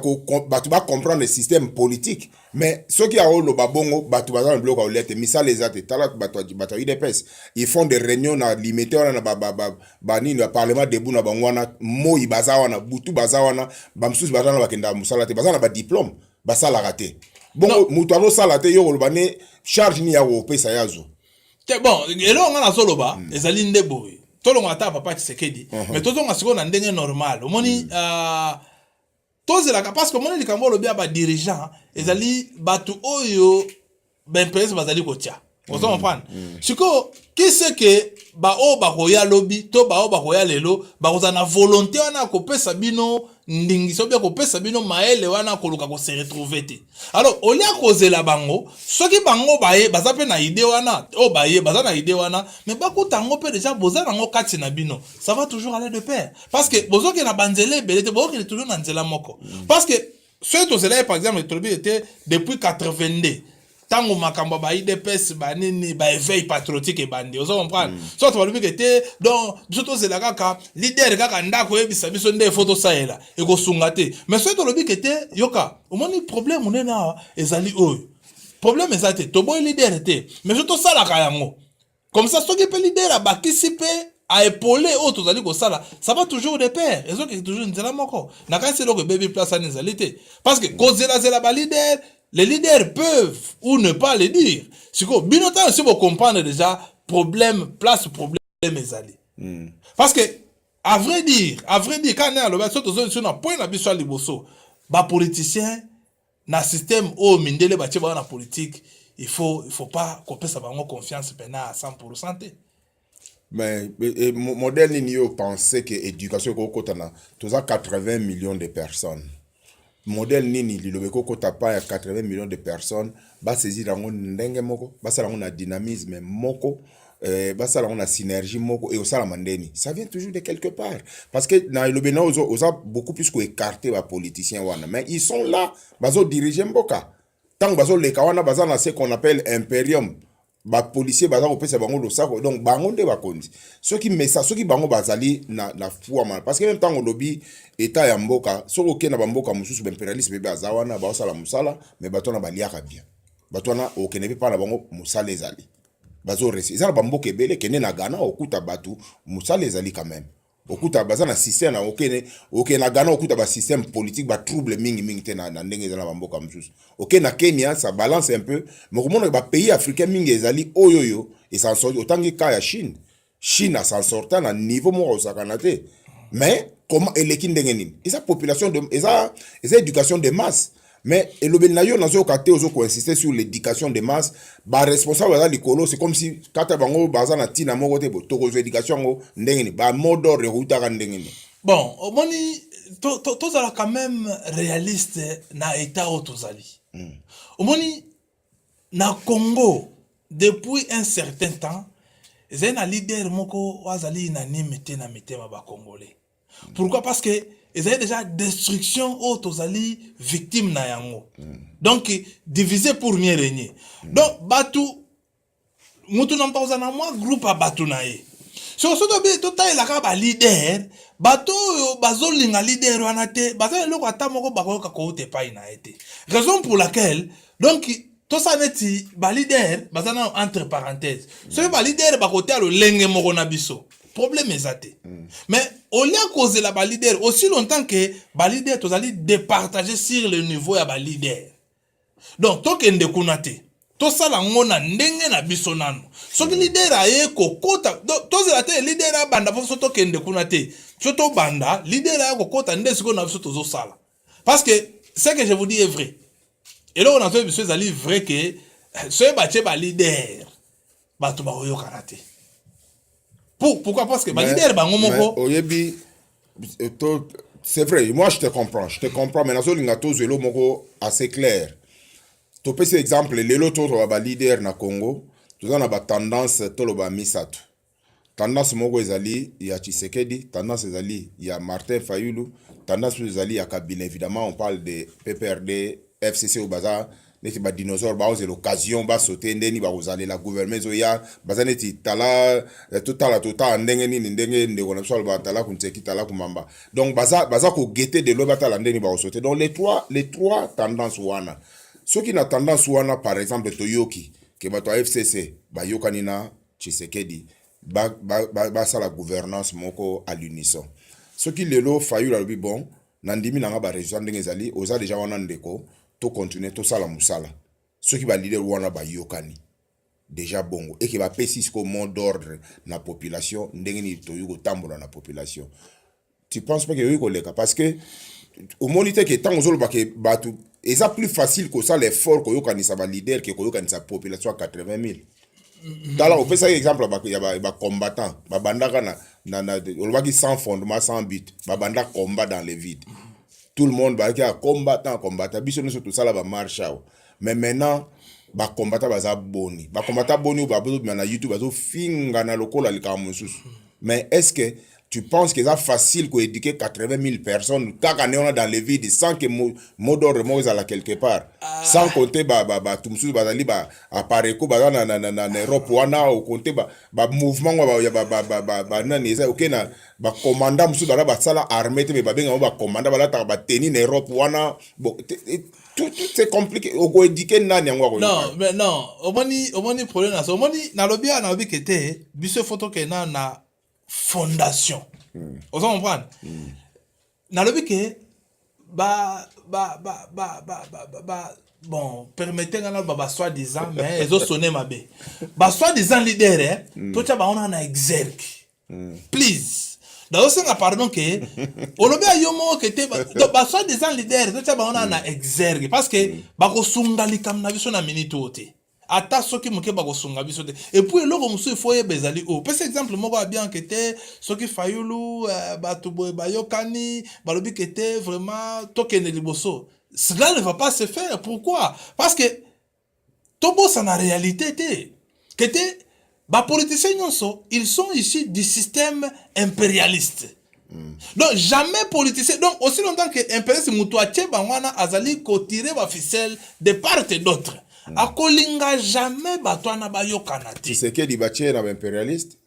bato bacomprendre système politique. Mais soki aoloba bongo, bato baza na biloko ya kolia te, misala eza te. Tala bato ya UDPS, ils font des réunions na limité wana, na banini, baparlement debout na bango wana. Moi baza wana, butu baza wana, bamosusu baza wana, bakendaka mosala te, baza na badiplôme, basalaka te. Bongo moto azosala te, yo koloba ne charge nini ya kopesa ye azwa? Te, bon, eloko nga nazoloba ezali nde boye: tolonga ata papa Tshisekedi, mais tozonga sikoyo na ndenge normal. Omoni, tozelaka, parce que omoni likambo olobi ya badirigeant, ezali bato oyo baimpérialisme bazali kotia, ozo comprendre? Sikoyo qui sait ke baoyo bakoya lobi to baoyo bakoya lelo bakozala na volonté wana ya kopesa bino ndingisa obi ya kopesa bino mayele wana koluka kose retrouver te? Alors olia kozela bango, soki bango baye, baza mpe na idée wana, oyo baye baza na idée wana, mais bakuta yango mpe déjà boza nango kati na bino, ça va toujours aller de pair, parce que bozokende na banzela ebele te, bozokende toujours na nzela moko. Parce que soki tozela ye, par exemple, tolobi ete depuis 82, ntango makambo ya ba UDPS, banini, baéveil patriotique ebandi, ozo comprendre? So bato balobi ke te, donc biso tozela kaka leader kaka ndako oyebisa biso nde efo tosalela, ekosunga te. Mais soki tolobi ke te, yoka, omoni, problème monene awa ezali oyo, problème eza te, toboyi leader te, mais so tosalaka yango comme ça, soki mpe leader abakisi mpe aépauler oyo tozali kosala, ça va toujours de pair, ezokende toujours nzela moko. Nakanisi eloko ebebi place wana ezali te, parce que kozelazela baleader, les leaders peuvent ou ne pas le dire. Sikoyo bino ntango si bocomprendre déjà problème, place problème ezali, parce que à vrai dire, quand ne alobi so, tozoi so na point na biso ya liboso, bapoliticien. Na système oyo mindele batie bango na politique, il faut pas kopesa bango confiance mpena à 100% te. Mais modèle nini yo pense que éducation ekokota na toza 80 millions de personnes? Modèle nini liloba ekokota pa ya 80 millions de personnes, basaisir yango ndenge moko, basala yango na dynamisme moko, basala yango na synergie moko, ekosalama ndeni? Ça vient toujours de quelque part, parce que na elobi na oza beaucoup plus koécarter bapoliticien wana, mais ils sont là, bazodirige mboka. Ntango bazoleka wana, baza na ce qu'on appelle imperium, bapolicier baza kopesa bango losako. Donc bango nde bakonzi. Soki mesa, soki bango bazali na fwama, parce que même ntango olobi état ya mboka, soki okende na bamboka mosusu, baimpérialisme mpe baza wana, baosala mosala, mais bato wana baliaka bien. Bato wana, okende mpe mpa na bango, mosala ezali, bazoresi. Eza na bamboka ebele. Kende na Ghana, okuta bato, mosala ezali quand même. Okuta baza na système na okende na Ghana, okuta basystème politique, batrouble mingimingi te na ndenge eza na bamboka mosusu. Okende na Kenya, ça balance un peu. Mais okomona bapays africain mingi ezali oyo es'en sorti. Otangi ka ya Chine. Chine as'en sorta na niveau moko osakana te. Mais comment, eleki ndenge nini? Eza population de, eza éducation de masse. Mais elobeli na yo, nazoyoka te. Ozokoinsiste sur l'éducation de masse. Baresponsable baza likolo, c'est comme si kata bango baza na ntina moko te. Bo tokozwa éducation yango ndenge nini? Bamot d'ordre eutaka ndenge nini? Bon, omoni, tozala quand même réaliste na état oyo tozali. Omoni, na Congo, depuis un certain temps, ezali na leader moko oyo azali unanime te na mitema bacongolais. Pourquoi? Parce que ezali déjà destruction oyo tozali victime na yango. Donc diviser pour mieux régner. Donc bato, mutu na moto akozala na mwa groupe ya bato na ye. Soki so totalelaka baleader, bato oyo bazolinga leader wana te, baza eloko ata moko bakoyoka kouta epai na ye te. Raison pour laquelle, donc, tosala neti baleader baza nano entre parenthèse. Soki baleader bakoteya lolenge moko na biso, problème eza te. Mais olia kozela baleader aussi longtemps que baleader tozali départager sur le niveau ya baleader, donc tokende kuna te. Tosala yango na ndenge na biso nano. Soki leader aye kokota, tozela te leader abanda mpo so tokende kuna te. So tobanda, leader aye kokota, nde sikoyo na biso tozosala. Parce que ce que je vous dis est vrai. Eloko nazoyebi biso ezali vrai que soki batie baleader, bato bakoyokana te. Pourquoi? Parce que baleader bango moko Oyebi, c'est vrai, moi je te comprends, je te comprends, mais nazolinga tozwa elo moko assez clair. Topesi exemple lelo, toloba baleader na Congo, toza na batendance, toloba misato. Tendance moko ezali ya Tshisekedi, tendance ezali ya Martin Fayulu, tendance oyo ezali ya Kabila. Évidemment, on parle de PPRD, FCC, oyo baza neti badinosaure, baozela occasion basote ndeni bakozalela gouvernement ezoya. Baza neti tala, totala, totala ndenge nini, ndenge ndeko na biso aloba, tala kuntseki, tala kumamba. Donc baza koguetter de loin, batala ndeni bakosote. Donc les trois tendances wana, soki na tendance wana, par exemple, toyoki ke bato ya FCC bayokani na Tshisekedi, basala ba gouvernance moko à l'unisson. Soki lelo Fayulu alobi: "Bon, nandimi nanga baresultat ndenge ezali, oza deja wana ndeko, tocontinue, tosala mosala." Soki baleader wana bayokani deja bongo, eke bapesi sikoyo mot d'ordre na population, ndenge nini toyoki kotambola na population? Tu penses pas ke oyoki koleka? Parce que omoni te ke ntango ozoloba ke bato, eza plus facile kosala effort koyokanisa baleader ke koyokanisa population ya 80 000. Tala, opesaki exemple ya bacombattant babandaka na olobaki sans fondement, sans but, babanda combat dans le vide. Tout le monde bazalaki ya combattant, combattant. Biso nyonso tosala bamarche awa. Mais maintenant, bacombattant baza boni? Bacombattant boni oyo bazobima na YouTube, bazofingana lokola likambo mosusu? Mais est ce que tu penses que eza facile koéduquer 80 000 personnes kaka nde wana dans le vide, sans que mot d'ordre moko ezala quelque part, sans compter bato mosusu bazali baApareco, baza na Europe wana, okonte bamouvement ya banani eza oke na bacommandant mosusu baza basala armée te, me babenga bango bacommandant, balataka bateni na Europe wana? Bon, tout c'est compliqué. Okoéduquer nani yango? Akoyoka? Non, mais non, omoni problème na so, omoni, nalobi awa, nalobi ke te, biso fo tokende na fondation. Oza comprendre? Nalobi ke ba ba ba ba ba ba ba, ba bon, permettez nga naloba ba soi-disant, mais ezosone mabe, ba soi-disant leader, eh, totya bango na exergue, please. Nazosenga pardon ke olobi ya yo moko ke te, donc ba soi disant leader, totia bango na exergue parce que bakosunga likambo na biso na minute oyo te, ata soki moke bakosunga biso te. Et puis eloko mosusu ifo oyeba ezali oyo, pesa exemple moko ya bien ke te soki Fayulu, bato boye bayokani, balobi ke te, vraiment tokende liboso, cela ne va pas se faire. Pourquoi? Parce que tobosana réalité te ke te bapoliticien nyonso, ils sont issus du système impérialiste. Donc jamais politicien, donc aussi longtemps que impérialiste moto atie bango wana azali kotirer baficelle de part et d'autre, akolinga jamais bato wana bayokana te. Tshisekedi batie na baimpérialiste?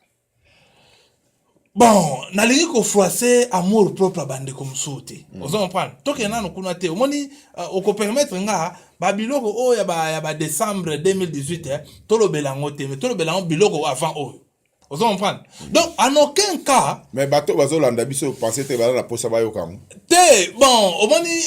Bon, nalingi kofroisser amour propre ya bandeko mosusu te. Ozo comprendre? Tokende nanu kuna te. Omoni, okopermettre nga babiloko oyo ya badécembre 2018, tolobela yango te, mais tolobela yango biloko avant oyo. Ozo comprendre? Donc en aucun cas. Mais bato bazolanda biso, pense te baza na posa bayoka yango. Te, bon, omoni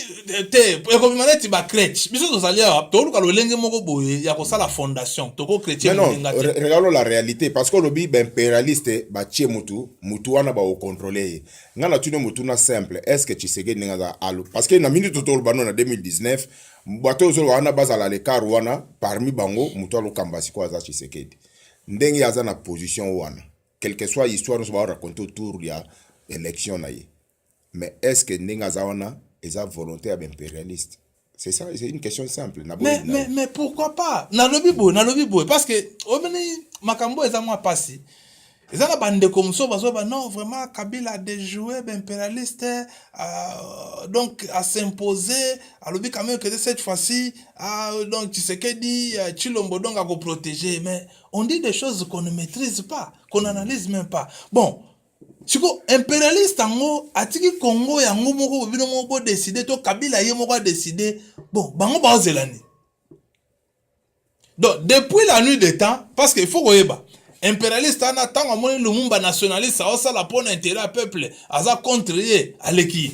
te, ekobima neti bachrétien. Biso tozali awa, toluka lolenge moko boye ya kosala fondation toko chrétien. Mais non, regardons la réalité, parce que olobi baimpérialiste batie mutu, mutu wana bakocontrôle ye. Nga natuni mutu na simple: est ce que Tshisekedi ndenge aza alo, parce que na minute toloba no na 2019, bato ozoloba wana bazala l'écart wana, parmi bango mutu alokamba sikoyo aza Tshisekedi. Ndenge aza na position wana, quelle que soit histoire nyonso baoraconte autour ya élection na ye, mais est ce que ndenge aza wana eza volonté ya baimpérialiste? C'est ça, c'est une question simple. Na mais pourquoi pas? Nalobi boye, nalobi boye parce que omoni makambo eza mwa pasi. Eza na bandeko mosusu bazoba: non, vraiment Kabila a déjoué baimpérialiste, donc as'impose, alobi quand même que cette fois-ci, donc Tshisekedi, Tshilombo donc akoprotéger. Mais on dit des choses qu'on ne maîtrise pas, qu'on n'analyse même pas. Bon, siko impérialiste yango atiki Congo yango moko, bino moko bodécider to Kabila ye moko adécider. Bon, bango baozela nini? Donc depuis la nuit des temps, parce que il faut koyeba, impérialiste wana, ntango amoni Lumumba nationaliste aosala mpo na intérêt ya peuple, aza contre ye, aleki ye.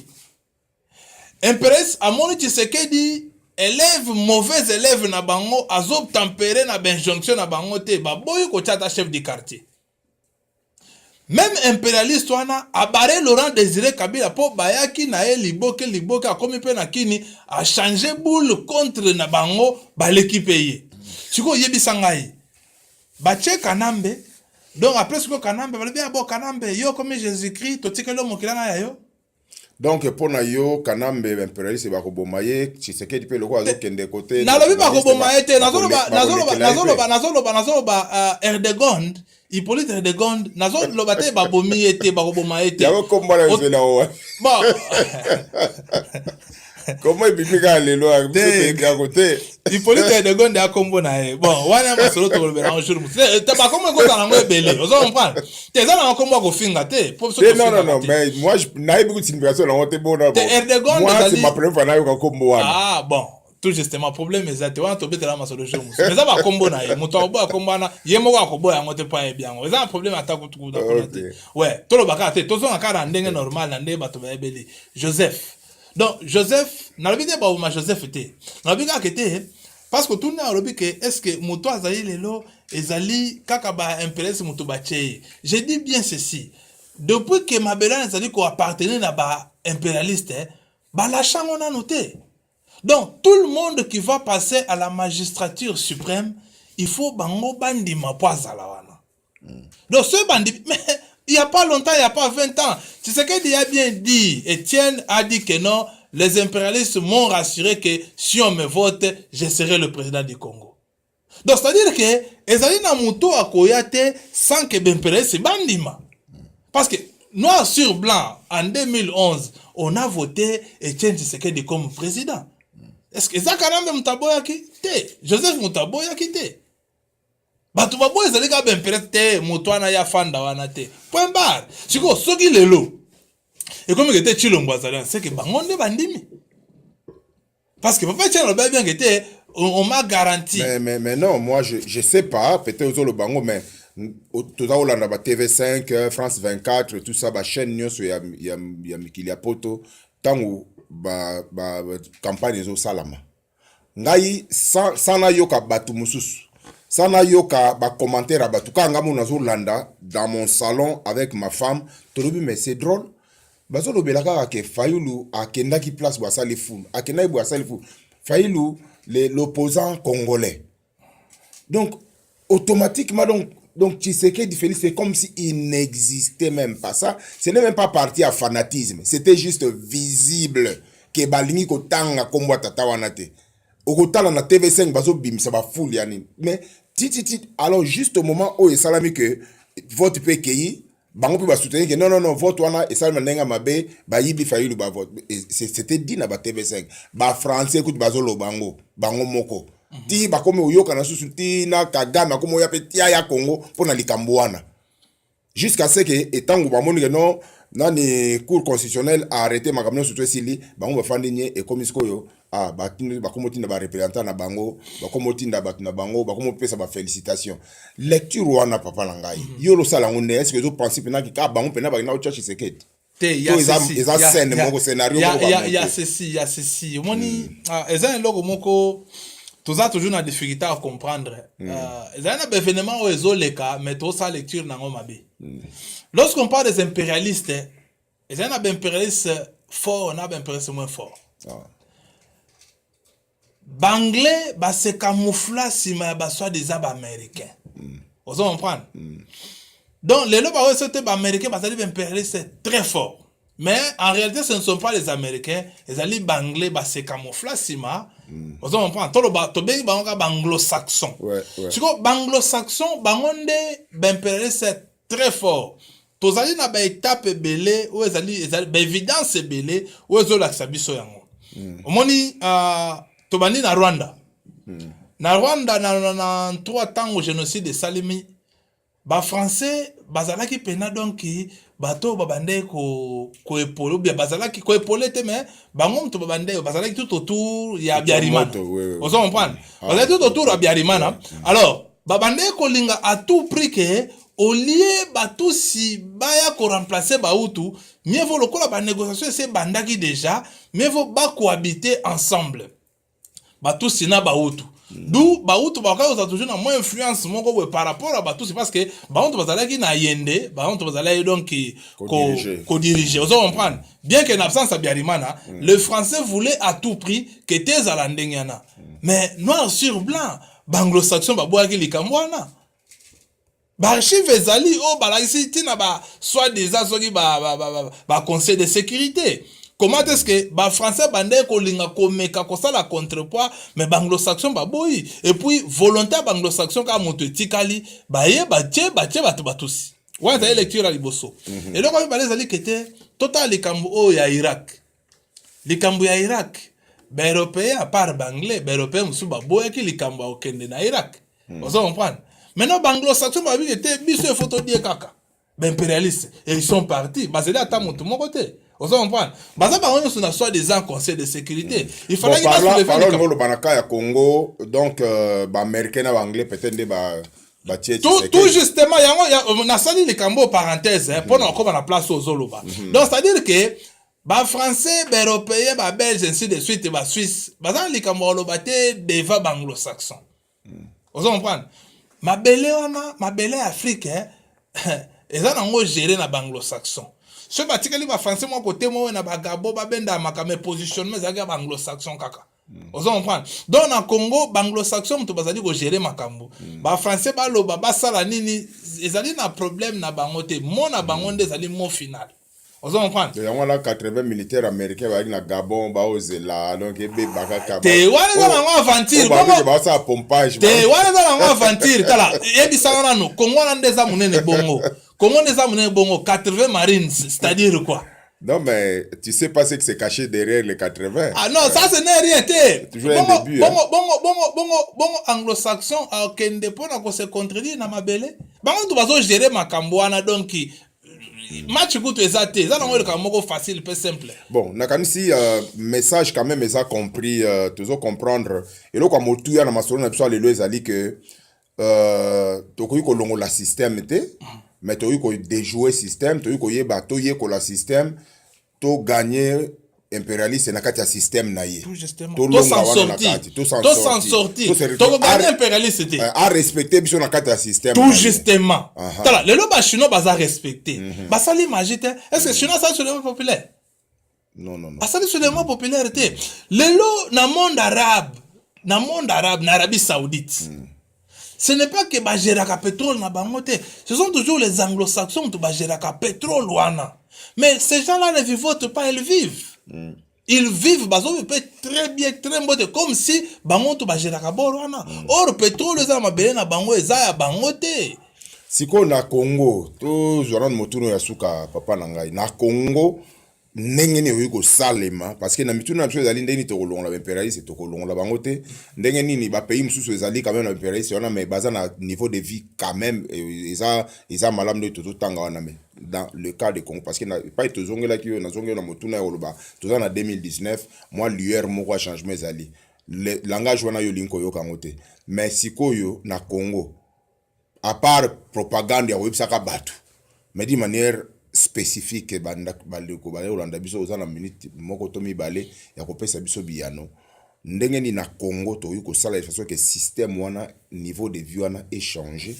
Impérialiste amoni Tshisekedi élève, mauvais élève na bango, azotempérer na bainjonction na bango te, baboyi kotia ata chef du quartier. Même impérialiste wana abarrer Laurent Désiré Kabila mpo bayaki na ye liboke liboke, akomi mpe na kini, achanger boule contre na bango, baleki mpe ye. Sikoyo oyebisa ngai, batie Kanambe, donc après sikoyo Kanambe balobi: abo Kanambe, yo komi Jésus Christ, totikeli yo mokili na ya yo. Donc mpo na yo, Kanambe, impérialiste bakoboma ye, Tshisekedi mpe lokola azokende kote. Nalobi bakoboma ye te. Nazoloba, nazoloba, nazoloba, nazoloba Erdegonde, Hippolyte Erdegonde. Nazoloba te babomi ye te, bakoboma ye te. Yango kombo na ezela owa. Bon. Kombo ebimi kaka lelo yango te. Hippolyte Erdegonde ya kombo na ye. Bon, wana masolo tokolobela yango jour mosusu. Bakombo ekozala yango ebele, ozo comprendre te? Eza nango kombo ya kofinga te. Po biso non, non, non, mais moi nayebi ko signification nango te. Bona, te, Erdegonde. Moi, c'est ma première fois nayoka kombo wana. Ah bon, tout justement, problème eza te. Wana tobetela masolo jour mosusu. Mais eza bakombo na ye, moto akoboya kombo wana, ye moko akoboya yango te mpo ayebi yango. Eza na problème ata kutukuta kuna te. Ouais, toloba kaka te, tozonga kaka na ndenge normal, na ndenge bato bayebeli Joseph. Donc Joseph, nalobi te baboma Joseph te, nalobi kaka te parce que tuna alobi ke est ce que moto azali lelo ezali kaka baimpérialiste moto batie ye. Je dis bien ceci: depuis que mabele wana ezali koappartenir na baimpérialiste, balâcher yango nano te. Donc tout le monde qui va passer à la magistrature suprême, il faut bango bandima po azala wana. Donc soki bandimi, mais il y a pas longtemps, il y a pas 20 ans, Tshisekedi a bien dit, Étienne a dit que non, les impérialistes m'ont rassuré que si on me vote, je serai le président du Congo. Donc c'est-à-dire que ezali na moto akoya te sans que baimpérialiste bandima, parce que noir sur blanc, en 2011, on a voté Étienne Tshisekedi comme président. Est-ce que eza Kanambe moto aboyaki te? Joseph moto aboyaki te. Bato baboya ezali kaka baimpérialiste te. Moto wana ya fanda wana te, point barre. Sikoyo soki lelo ekomi ke te Tshilombo azali wana, seke bango nde bandimi, parce que papa Etienne alobi bien ke te, on m'a garanti. Mais non, moi je sais pas, peut-être ozoloba bango, mais toza kolanda ba TV5, France 24, tout ça, bachaîne nyonso ya mikili ya poto. Ntango ba campagne ezosalama, ngai sans nayoka bato mosusu, Sans nayoka bacommentaire ya bato, kaka nga mo nazolanda dans mon salon avec ma femme, tolobi: mais c'est drôle, bazolobela kaka ke Fayulu akendaki place boye, asali foule, akendaki boye, asali foule. Fayulu, l'opposant congolais. Donc automatiquement, donc Tshisekedi Félix, c'est comme si il n'existait même pas. Ça, ce n'est même pas parti à fanatisme, c'était juste visible ke balingi kotanga kombo ya tata wana te. Okotala na TV5, bazobimisa bafoule ya nini, mais tititi. Alors juste au moment oyo esalami ke vote mpe ekei, bango mpe basoutenir ke non, non, non, vote wana esalami na ndenge ya mabe, bayibi Fayulu bavote. C'était dit na ba TV5, bafrançais kutu bazoloba yango bango moko. Ti bakomi koyokana susu, ti na Kagame akomi oya mpe tia ya Congo mpo na likambo wana, jusqu'à ce que etango bamoni ke non, nani, Cour constitutionnelle arrêté makambo nyonso to esili, bango bafandi nye. Ekomi sikoyo, ah, bakomi otinda bareprésentant na bango, bakomi otinda bato na bango, bakomi opesa bafélicitation. Lecture wana, papa na ngai, yo losala yango nde, est ce que ezopense mpena kaka bango mpena bakenda otya Tshisekedi? Te. To eza scène moko, scénario moko? Ya ceci, ya ceci, omoni, ah, eza eloko moko toza toujours na difficulté à comprendre. Ezali na baévénement oyo ezoleka, mais tozosala lecture nango mabe. Lorsqu'on parle des impérialistes, ezali na baimpérialiste fort na baimpérialiste moins fort. Baanglais base camoufla nsima ya basoi-disant baaméricain. Ozo comprendre? Donc lelo baoyo so te, baaméricain bazali baimpérialiste très fort, mais en réalité ce ne sont pas les Américains, ezali baanglais base camoufla nsima. Ozo comprendre? Toloba, tobengi bango kaka baanglo-saxon. Sikoyo baanglo-saxon, bango nde baimpérialiste très fort. Tozali na baétape ebele oyo ezali baévidence ebele oyo ezolakisa biso yango. Omoni, tobandi na Rwanda. Na Rwanda, na 3, ntango génocide esalemi, bafrançais bazalaki mpena, donc bato oyo babandaki koépauler ou bien bazalaki koépauler te, mais bango moto babandaki, bazalaki tout autour ya Habyarimana. Ozo comprendre? Bazalaki tout autour ya Habyarimana. Alors babandaki kolinga à tout prix ke au lieu batusi baya koremplacer bahutu, mieux vaut, lokola banégociation esi ebandaki déjà, mieux vaut bakohabiter ensemble, batusi na bahutu. Du bahutu bakokaki kozala toujours na mwa influence moko boye par rapport à batusi, parce que bahutu bazalaki na yende, bahutu bazalaki donc kodiriger. Ozo comprendre bien que na absence ya Habyarimana, le Français voulait à tout prix ke te ezala ndenge wana. Mais noir sur blanc, baanglo-saxon baboyaki likambo wana. Baarchive ezali oyo balakisi ntina ba soi-disant soki baconseil de sécurité, comment est-ce que bafrançais bandeki kolinga komeka kosala contrepoids, mais baanglo-saxon baboyi. Et puis volonté ya baanglo-saxon kaka moto etikali, baye batie bato batusi wana. Ezali lecture ya liboso. Eloko mibale ezali kete totala likambo oyo ya Irak. Likambo ya Irak, baeuropéen, à part baanglais, baeuropéen mosusu baboyaki likambo ya kokende na Irak. Ozo comprendre? Maintenant baanglo-saxon babiki te, biso efo todie kaka baimpérialiste, et ils sont partis. Bazali ata moto moko te. Ozo comprendre? Baza bango nyonso na soi-disant conseil de sécurité. Il fallait bon, par là oloba na cas ya Congo, donc baaméricain na baanglais peut-être nde batie. Tout justement, yango nasali likambo parenthèse mpona okóma na place oyo ozoloba. Donc c'est à dire que bafrançais, baeuropéen, babelge, ainsi de suite, basuisse, baza na likambo ya koloba te devant baanglo-saxon. Ozo comprendre? Mabele wana, mabele ya Afrique, eza nango géré na baanglo-saxon. Soki batikali bafrançais mwa kote moko na bagabo babenda makambo, positionnement ezalaki ya baanglo-saxon kaka. Ozo comprendre? Donc na Congo, baanglo-saxon moto bazali kogérer makambo. Bafrançais baloba, basala nini, ezali na problème na bango te. Mo na bango nde ezali mot final. Ozo comprendre? Yango wana 80 militaire américain bazalaki na Gabon, baozela donc ebeba kaka. Te, wana eza nango aventure. Baosala pompage. Te, wana eza nango aventure. Tala, yebisanga nano, Congo wana nde eza monene bongo, Congo nde eza monene bongo, 80 marines, c'est-à-dire quoi? Non, mais tu sais pas ce qui s'est caché derrière les 80. Ah non, ça ce n'est rien te. Toujours un début. Bongo, bongo, bongo, bongo, bongo, anglo-saxon akende mpona kose contredire na mabele. Bango to bazo gérer makambo wana, donc match kutu eza te, eza nango eleka moko facile mpe simple. Bon, nakanisi message quand même eza compris, tozo comprendre. Eloko ya motuya na masolo na biso ya lelo ezali ke tokoki kolongola système te, mais tokoki kodéjouer système, tokoki koyeba toyekola système, togagner. Impérialiste na kati ya système na ye. Tout justement. Tolonga wana na kati, to s'en sortir, tokogagner impérialiste te. Arespecte biso na kati ya système. Tout justement. Tala lelo, Bachinois baza respecté, basali magie te. Est ce que Chinois asali soulèvement populaire? Non, non, non. Asali soulèvement populaire te. Lelo na monde arabe, na Arabie Saoudite, ce n'est pas que bagéraka pétrole na bango te. Ce sont toujours les Anglo-Saxons to bagéraka pétrole wana, mais ces gens-là ne vivotent pas, ils vivent. Ils vivent, bazovi mpe très bien, très mbote, comme si bango to bagéraka boro wana. Or pétrole eza na mabele na bango, eza ya bango te. Sikoyo na Congo, tozwa nanu motuna ya suka, papa na ngai. Na Congo, ndenge nini ekoki kosalema? Parce que na mituna na biso ezali ndenge nini tokolongola baimpérialiste. Tokolongola bango te ndenge nini? Bapays mosusu ezali quand même na baimpérialiste wana, mais baza na niveau de vie quand même eza malamu nde tozotanga wana. Mais dans le cas de Congo, parce que na epai tozongelaki oyo, nazongeli na motuna ya koloba, toza na 2019, mwa lueur moko ya changement ezali. Le langage wana yo olingi koyoka yango te. Mais sikoyo na Congo, à part propagande ya koyebisaka bato, mais d'une manière spécifique, bandeko bazali kolanda biso, oza na minute moko to mibale ya kopesa biso biyano. Ndenge nini na Congo tokoki kosala de façon que système wana, niveau de vie wana échange,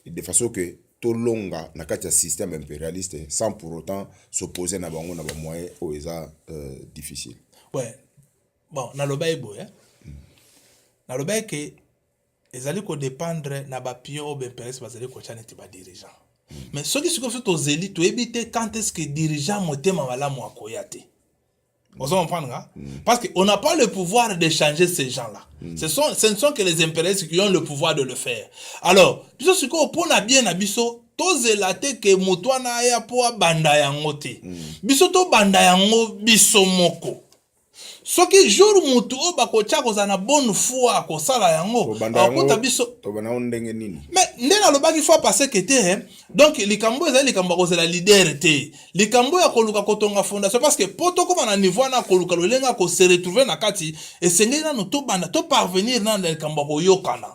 de façon que tolonga na kati ya système impérialiste sans pour autant s'opposer na bango na bamoyen oyo eza difficile? Ouais, bon, naloba ye boye, naloba ye ke ezali kodépendre na bapion oyo baimpérialiste bazali kotya neti badirigeant. Mais soki sikoyo biso tozeli, toyebi te quand est ce que dirigeant motema malamu akoya te. Ozo comprendre nga? Parce que on n'a pas le pouvoir de changer ces gens-là. Ce ne sont que les impérialistes qui ont le pouvoir de le faire. Alors, biso sikoyo, mpona bien na biso, tozela te ke moto wana aya mpo abanda yango te. Biso tobanda yango biso moko. Soki jour motu oyo bakotya kozala na bonne foi akosala yango, Tobanda yango- akota biso. Tobanda yango ndenge nini? Mais nde nalobaki fois passé ke te, hein. Donc likambo ezali likambo ya kozela leader te, likambo ya koluka kotonga fondation, parce que po tokóma na niveau wana, koluka lolenge ya kose retrouver na kati, esengeli nano tobanda, toparvenir nano na likambo ya koyokana.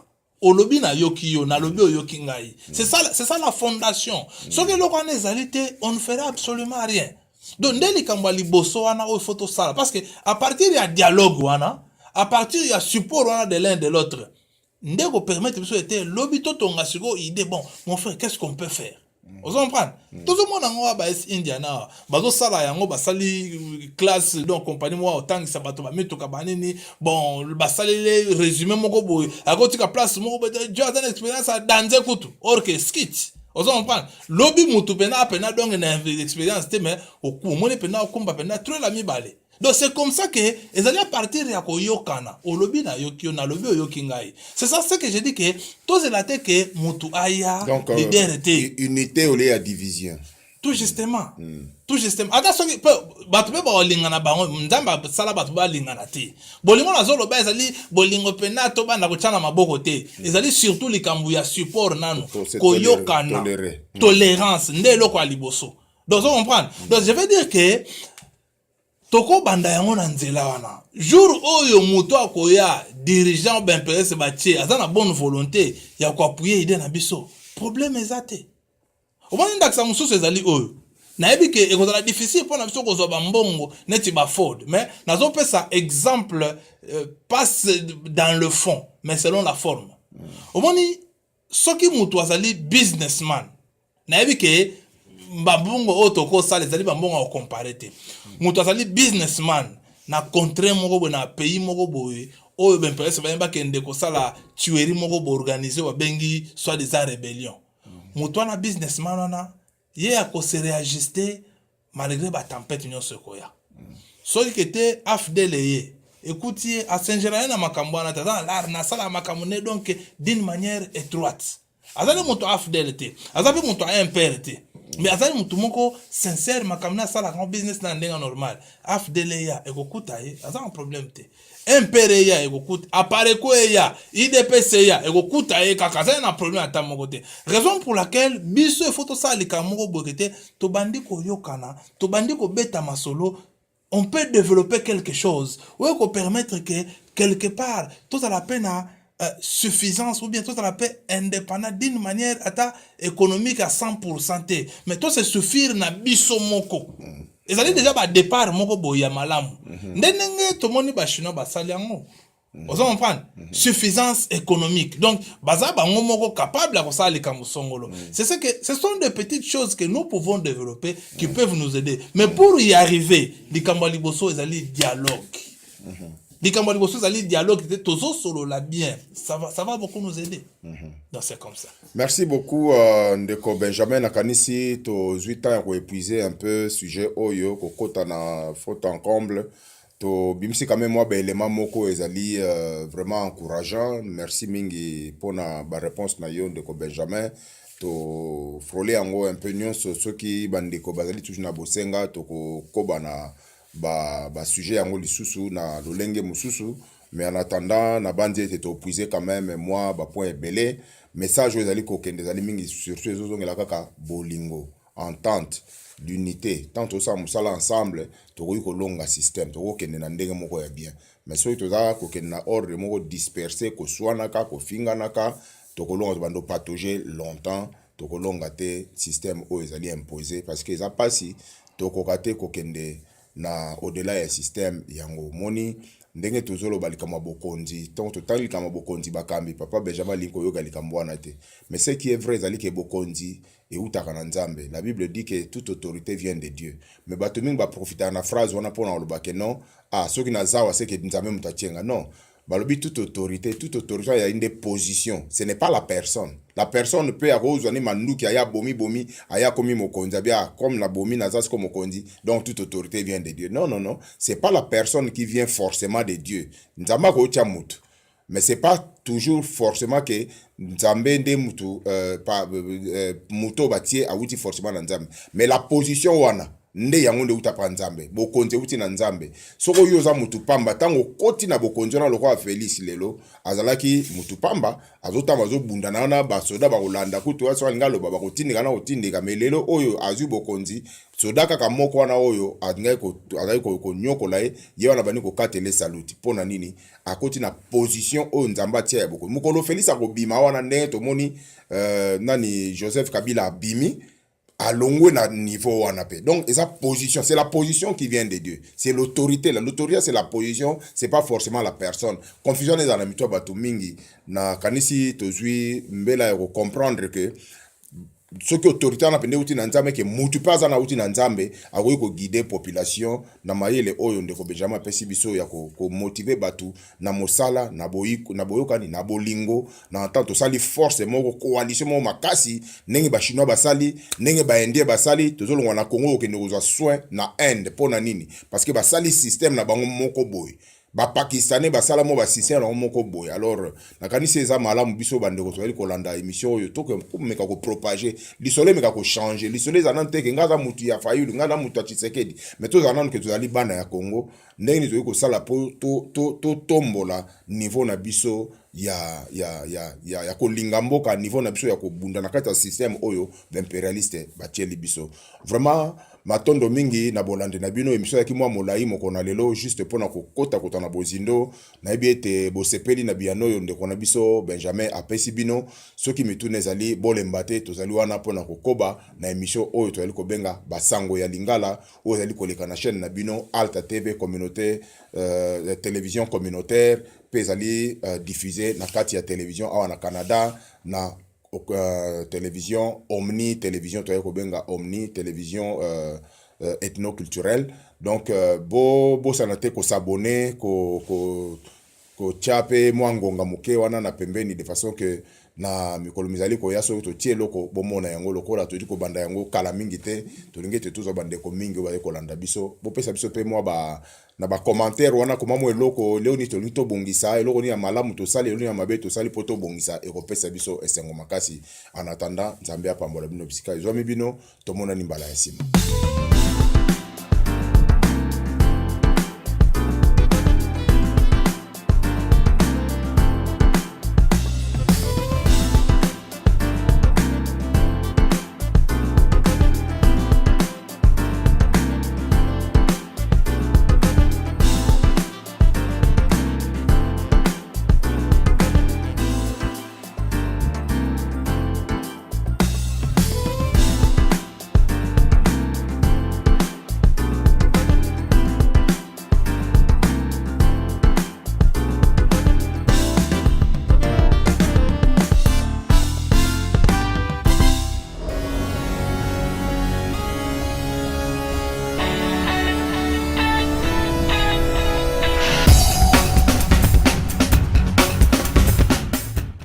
Olobi nayoki yo, nalobi oyoki ngai. C'est ça la fondation. Soki eloko wana ezali te, on ne fera absolument rien. Donc nde likambo ya liboso wana oyo faut tosala, parce que à partir ya dialogue wana, à partir ya support wana de l'un de l'autre, nde kopermettre biso ete lobi totonga sikoyo idée: bon, mon frère, qu'est-ce qu'on peut faire? Ozo comprendre? Tozomona yango awa, ba East India na bazosala yango, basali classe, donc compagnie moko otangisa bato bamituka banini. Bon, basaleli résumé moko boye, akotika place moko boye, jo aza na expérience ya danze kutu, or que skit. Ozo comprendre? Lobi mutu mpena apena donc na expérience te, mais omoni mpena okumba mpena trela mibale. Donc c'est comme ça que ezali à partir ya koyokana. Olobi nayoki yo, nalobi oyoki ngai. C'est ça ce que je dis, que tozela te ke mutu aya. Donc leader te. Unité au lieu ya division. Tout justement, tout justement. Ata soki mpe bato mpe bakolingana bango, Nzambe asala bato balingana te. Bolingo nazoloba ezali bolingo mpena tobanda kotya na maboko te. Ezali surtout likambo ya support nano. Se koyokana. Tolérer. Tolérance nde eloko ya liboso. Donc ozo comprendre? Donc je veux dire que tokobanda yango na nzela wana. Jour oyo moto akoya, dirigeant baimpérialiste batie, aza na bonne volonté ya koappuyer idée na biso, problème eza te. Omoni, ndakisa mosusu ezali oyo nayebi ke ekozala difficile mpona biso kozwa bambongo neti baFord, mais nazopesa exemple, passe dans le fond mais selon la forme. Omoni, soki moto azali businessman, nayebi ke bambongo oyo tokosala ezali bambongo ya kocomparer te. Moto azali businessman na contrée moko boye, na pays moko boye oyo baimpérialiste baye bakende kosala tuerie moko boorganiser, babengi soit disant rébellion. Moto wana, businessman wana, ye akose réajuster malgré batempête nyonso ekoya. Soki ke te AFDL ye ekuti ye, asingera ye na makambo wana te. Aza na lare, nasala makambo ne donc d'une manière étroite. Azali moto AFDL te, aza mpe moto ya MPR te, mais azali motu moko sincère. Makambo ne asalaka ngo, business na ndenge normal. AFDL eya, ekokuta ye, aza na problème te. MPR eya, ekokuta. Apareco eya, UDPS eya, ekokuta ye kaka, azali na problème ata moko te. Raison pour laquelle biso efo tosala likambo moko boye te, tobandi koyokana, tobandi kobeta masolo, on peut développer quelque chose oyo kopermettre que quelque part tozala mpe na suffisance ou bien tozala mpe indépendant d'une manière ata économique à 100 te, mais tose suffire na biso moko. Ezali déjà ba départ moko boye ya malamu. Nde ndenge tomoni ba Chinois basali yango. Ozo comprendre? Suffisance économique. Donc, baza bango moko capable ya kosala likambo songolo. C'est ce que ce sont des petites choses que nous pouvons développer qui peuvent nous aider. Mais pour y arriver, likambo ya liboso ezali dialogue. Likambo ya liboso ezali dialogue te, tozosolola bien. Ça va beaucoup nous aider. Donc c'est comme ça. Merci beaucoup, ndeko Benjamin. Nakanisi tozwi temps ya koépuiser un peu sujet oyo, kokota na fond en comble. Tobimisi quand même mwa baélément moko ezali vraiment encourageant. Merci mingi mpona baréponse na yo, ndeko Benjamin. Tofrôler yango un peu nyonso. Soki bandeko bazali toujours na bosenga, tokokoba na basujet ba yango lisusu na lolenge mosusu. Mais en attendant, nabandi ete toépuiser quand même mwa bapoint ebele. Message oyo ezali kokende ezali mingi, surtout ezozongela kaka bolingo, entente, l'unité. Tant tosala mosala ensemble, tokoki kolonga système, tokokende na ndenge moko ya bien. Mais soki toza kokende na ordre moko dispersé, koswanaka, kofinganaka, tokolonga, tobanda opatauger longtemps, tokolonga te système oyo ezali imposé, parce que eza mpasi, tokoka te kokende na au-delà ya système yango. Omoni ndenge tozoloba likambo ya bokonzi, ntango totangi likambo ya bokonzi, bakambi, papa Benjamin alingi koyoka likambo wana te. Mais ce qui est vrai ezali ke bokonzi eutaka na Nzambe. La Bible dit que toute autorité vient de Dieu. Mais bato mingi baprofitaka na phrase wana mpona koloba ke non, ah, soki naza awa, seke Nzambe moto atienga. Non, balobi toute autorité. Toute autorité ezali nde position, ce n'est pas la personne. La personne mpe akozwa ni manduki, aya bomi bomi, aya komi mokonzi, abia comme na bomi, naza siko mokonzi, donc toute autorité vient de Dieu. Non, non, non, c'est pas la personne qui vient forcément de Dieu. Nzambe akotia mutu, mais c'est pas toujours forcément que Nzambe nde mutu mutu oyo batie awuti forcément na Nzambe. Mais la position wana nde yango nde euta pa Nzambe. Bokonzi euti na Nzambe. Soki oyo oza mutu pamba, ntango okoti na bokonzi wana, lokola Félix lelo azalaki mutu pamba, azotamba, azobundana wana, basoda bakolanda kutu, so alingi aloba, bakotindika na kotindika. Mais lelo oyo azwi bokonzi, soda kaka moko wana oyo azalaki konyokola ye, ye wana bandi kokatela saluti. Mpo na nini? Akoti na position oyo Nzambe atia ya bokonzi. Mokolo Félix akobima wana, ndenge tomoni nani, Joseph Kabila abimi, alongwe na niveau wana pe. Donc eza position, c'est la position qui vient de Dieu, c'est l'autorité là. L'autorité, c'est la position, c'est pas forcément la personne. Confusion eza na mito ya bato mingi. Nakanisi tozwi mbela ya kocomprendre que soki autorité wana mpenza euti na Nzambe, ke mutu mpe aza na uti na Nzambe, akoki koguider population na mayele oyo ndeko Benjamin apesi biso ya komotiver bato na mosala, na boyokani, na bolingo, na ntango tosali force moko, coalition moko makasi, ndenge Bachinois basali, ndenge Baindien basali. Tozolongwa na Congo kokende kozwa soin na Inde. Mpo na nini? Parce que basali système na bango moko boye. Bapakistanais basala mo basystème yango moko boye. Alors nakanisi eza malamu biso bandeko tozali kolanda émission oyo, tokomeka kopropager lisolo, emeka kochanger lisolo. Eza nanu teke ngai aza mutu ya Fayulu, ngai aza mutu ya Tshisekedi, mais tozala nanu ke tozali bana ya Congo. Ndenge nini tokoki kosala mpo totombola niveau na biso ya kolinga mboka, niveau na biso ya kobunda na kati ya système oyo baimpérialiste batieli biso? Vraiment, matondo mingi na bolandi na bino. Émission ezalaki mwa molai moko na lelo, juste mpona kokota-kota na bozindo. Nayebi ete bosepeli na biyano oyo ndeko na biso Benjamin apesi bino. Soki mituna ezali, bolemba te, tozali wana mpona kokoba na émission oyo tozali kobenga Basango ya Lingala, oyo ezali koleka na chaîne na bino Alta TV Communauté, télévision communautaire, mpe ezali diffusé na kati ya télévision awa na Canada, na télévision Omni Télévision, toyei kobenga Omni Télévision ethnoculturelle. Donc bosana te kos'abonner, kotia mpe mwa ngonga moke wana na pembeni, de façon que na mikolo mizali koya, soki totie eloko, bomona yango. Lokola toyei kobanda yango kala mingi te, tolingi ete tozwa bandeko mingi oyo bazali kolanda biso. Bopesa biso mpe mwa na bacommentaire wana, koma mwa eloko leo nini tolingi tobongisa, eloko nini ya malamu tosali, eloko nini ya mabe tosali mpo tobongisa. Ekopesa biso esengo makasi. En attendant, Nzambe apambola bino bisika ezwami bino. Tomonani mbala ya nsima.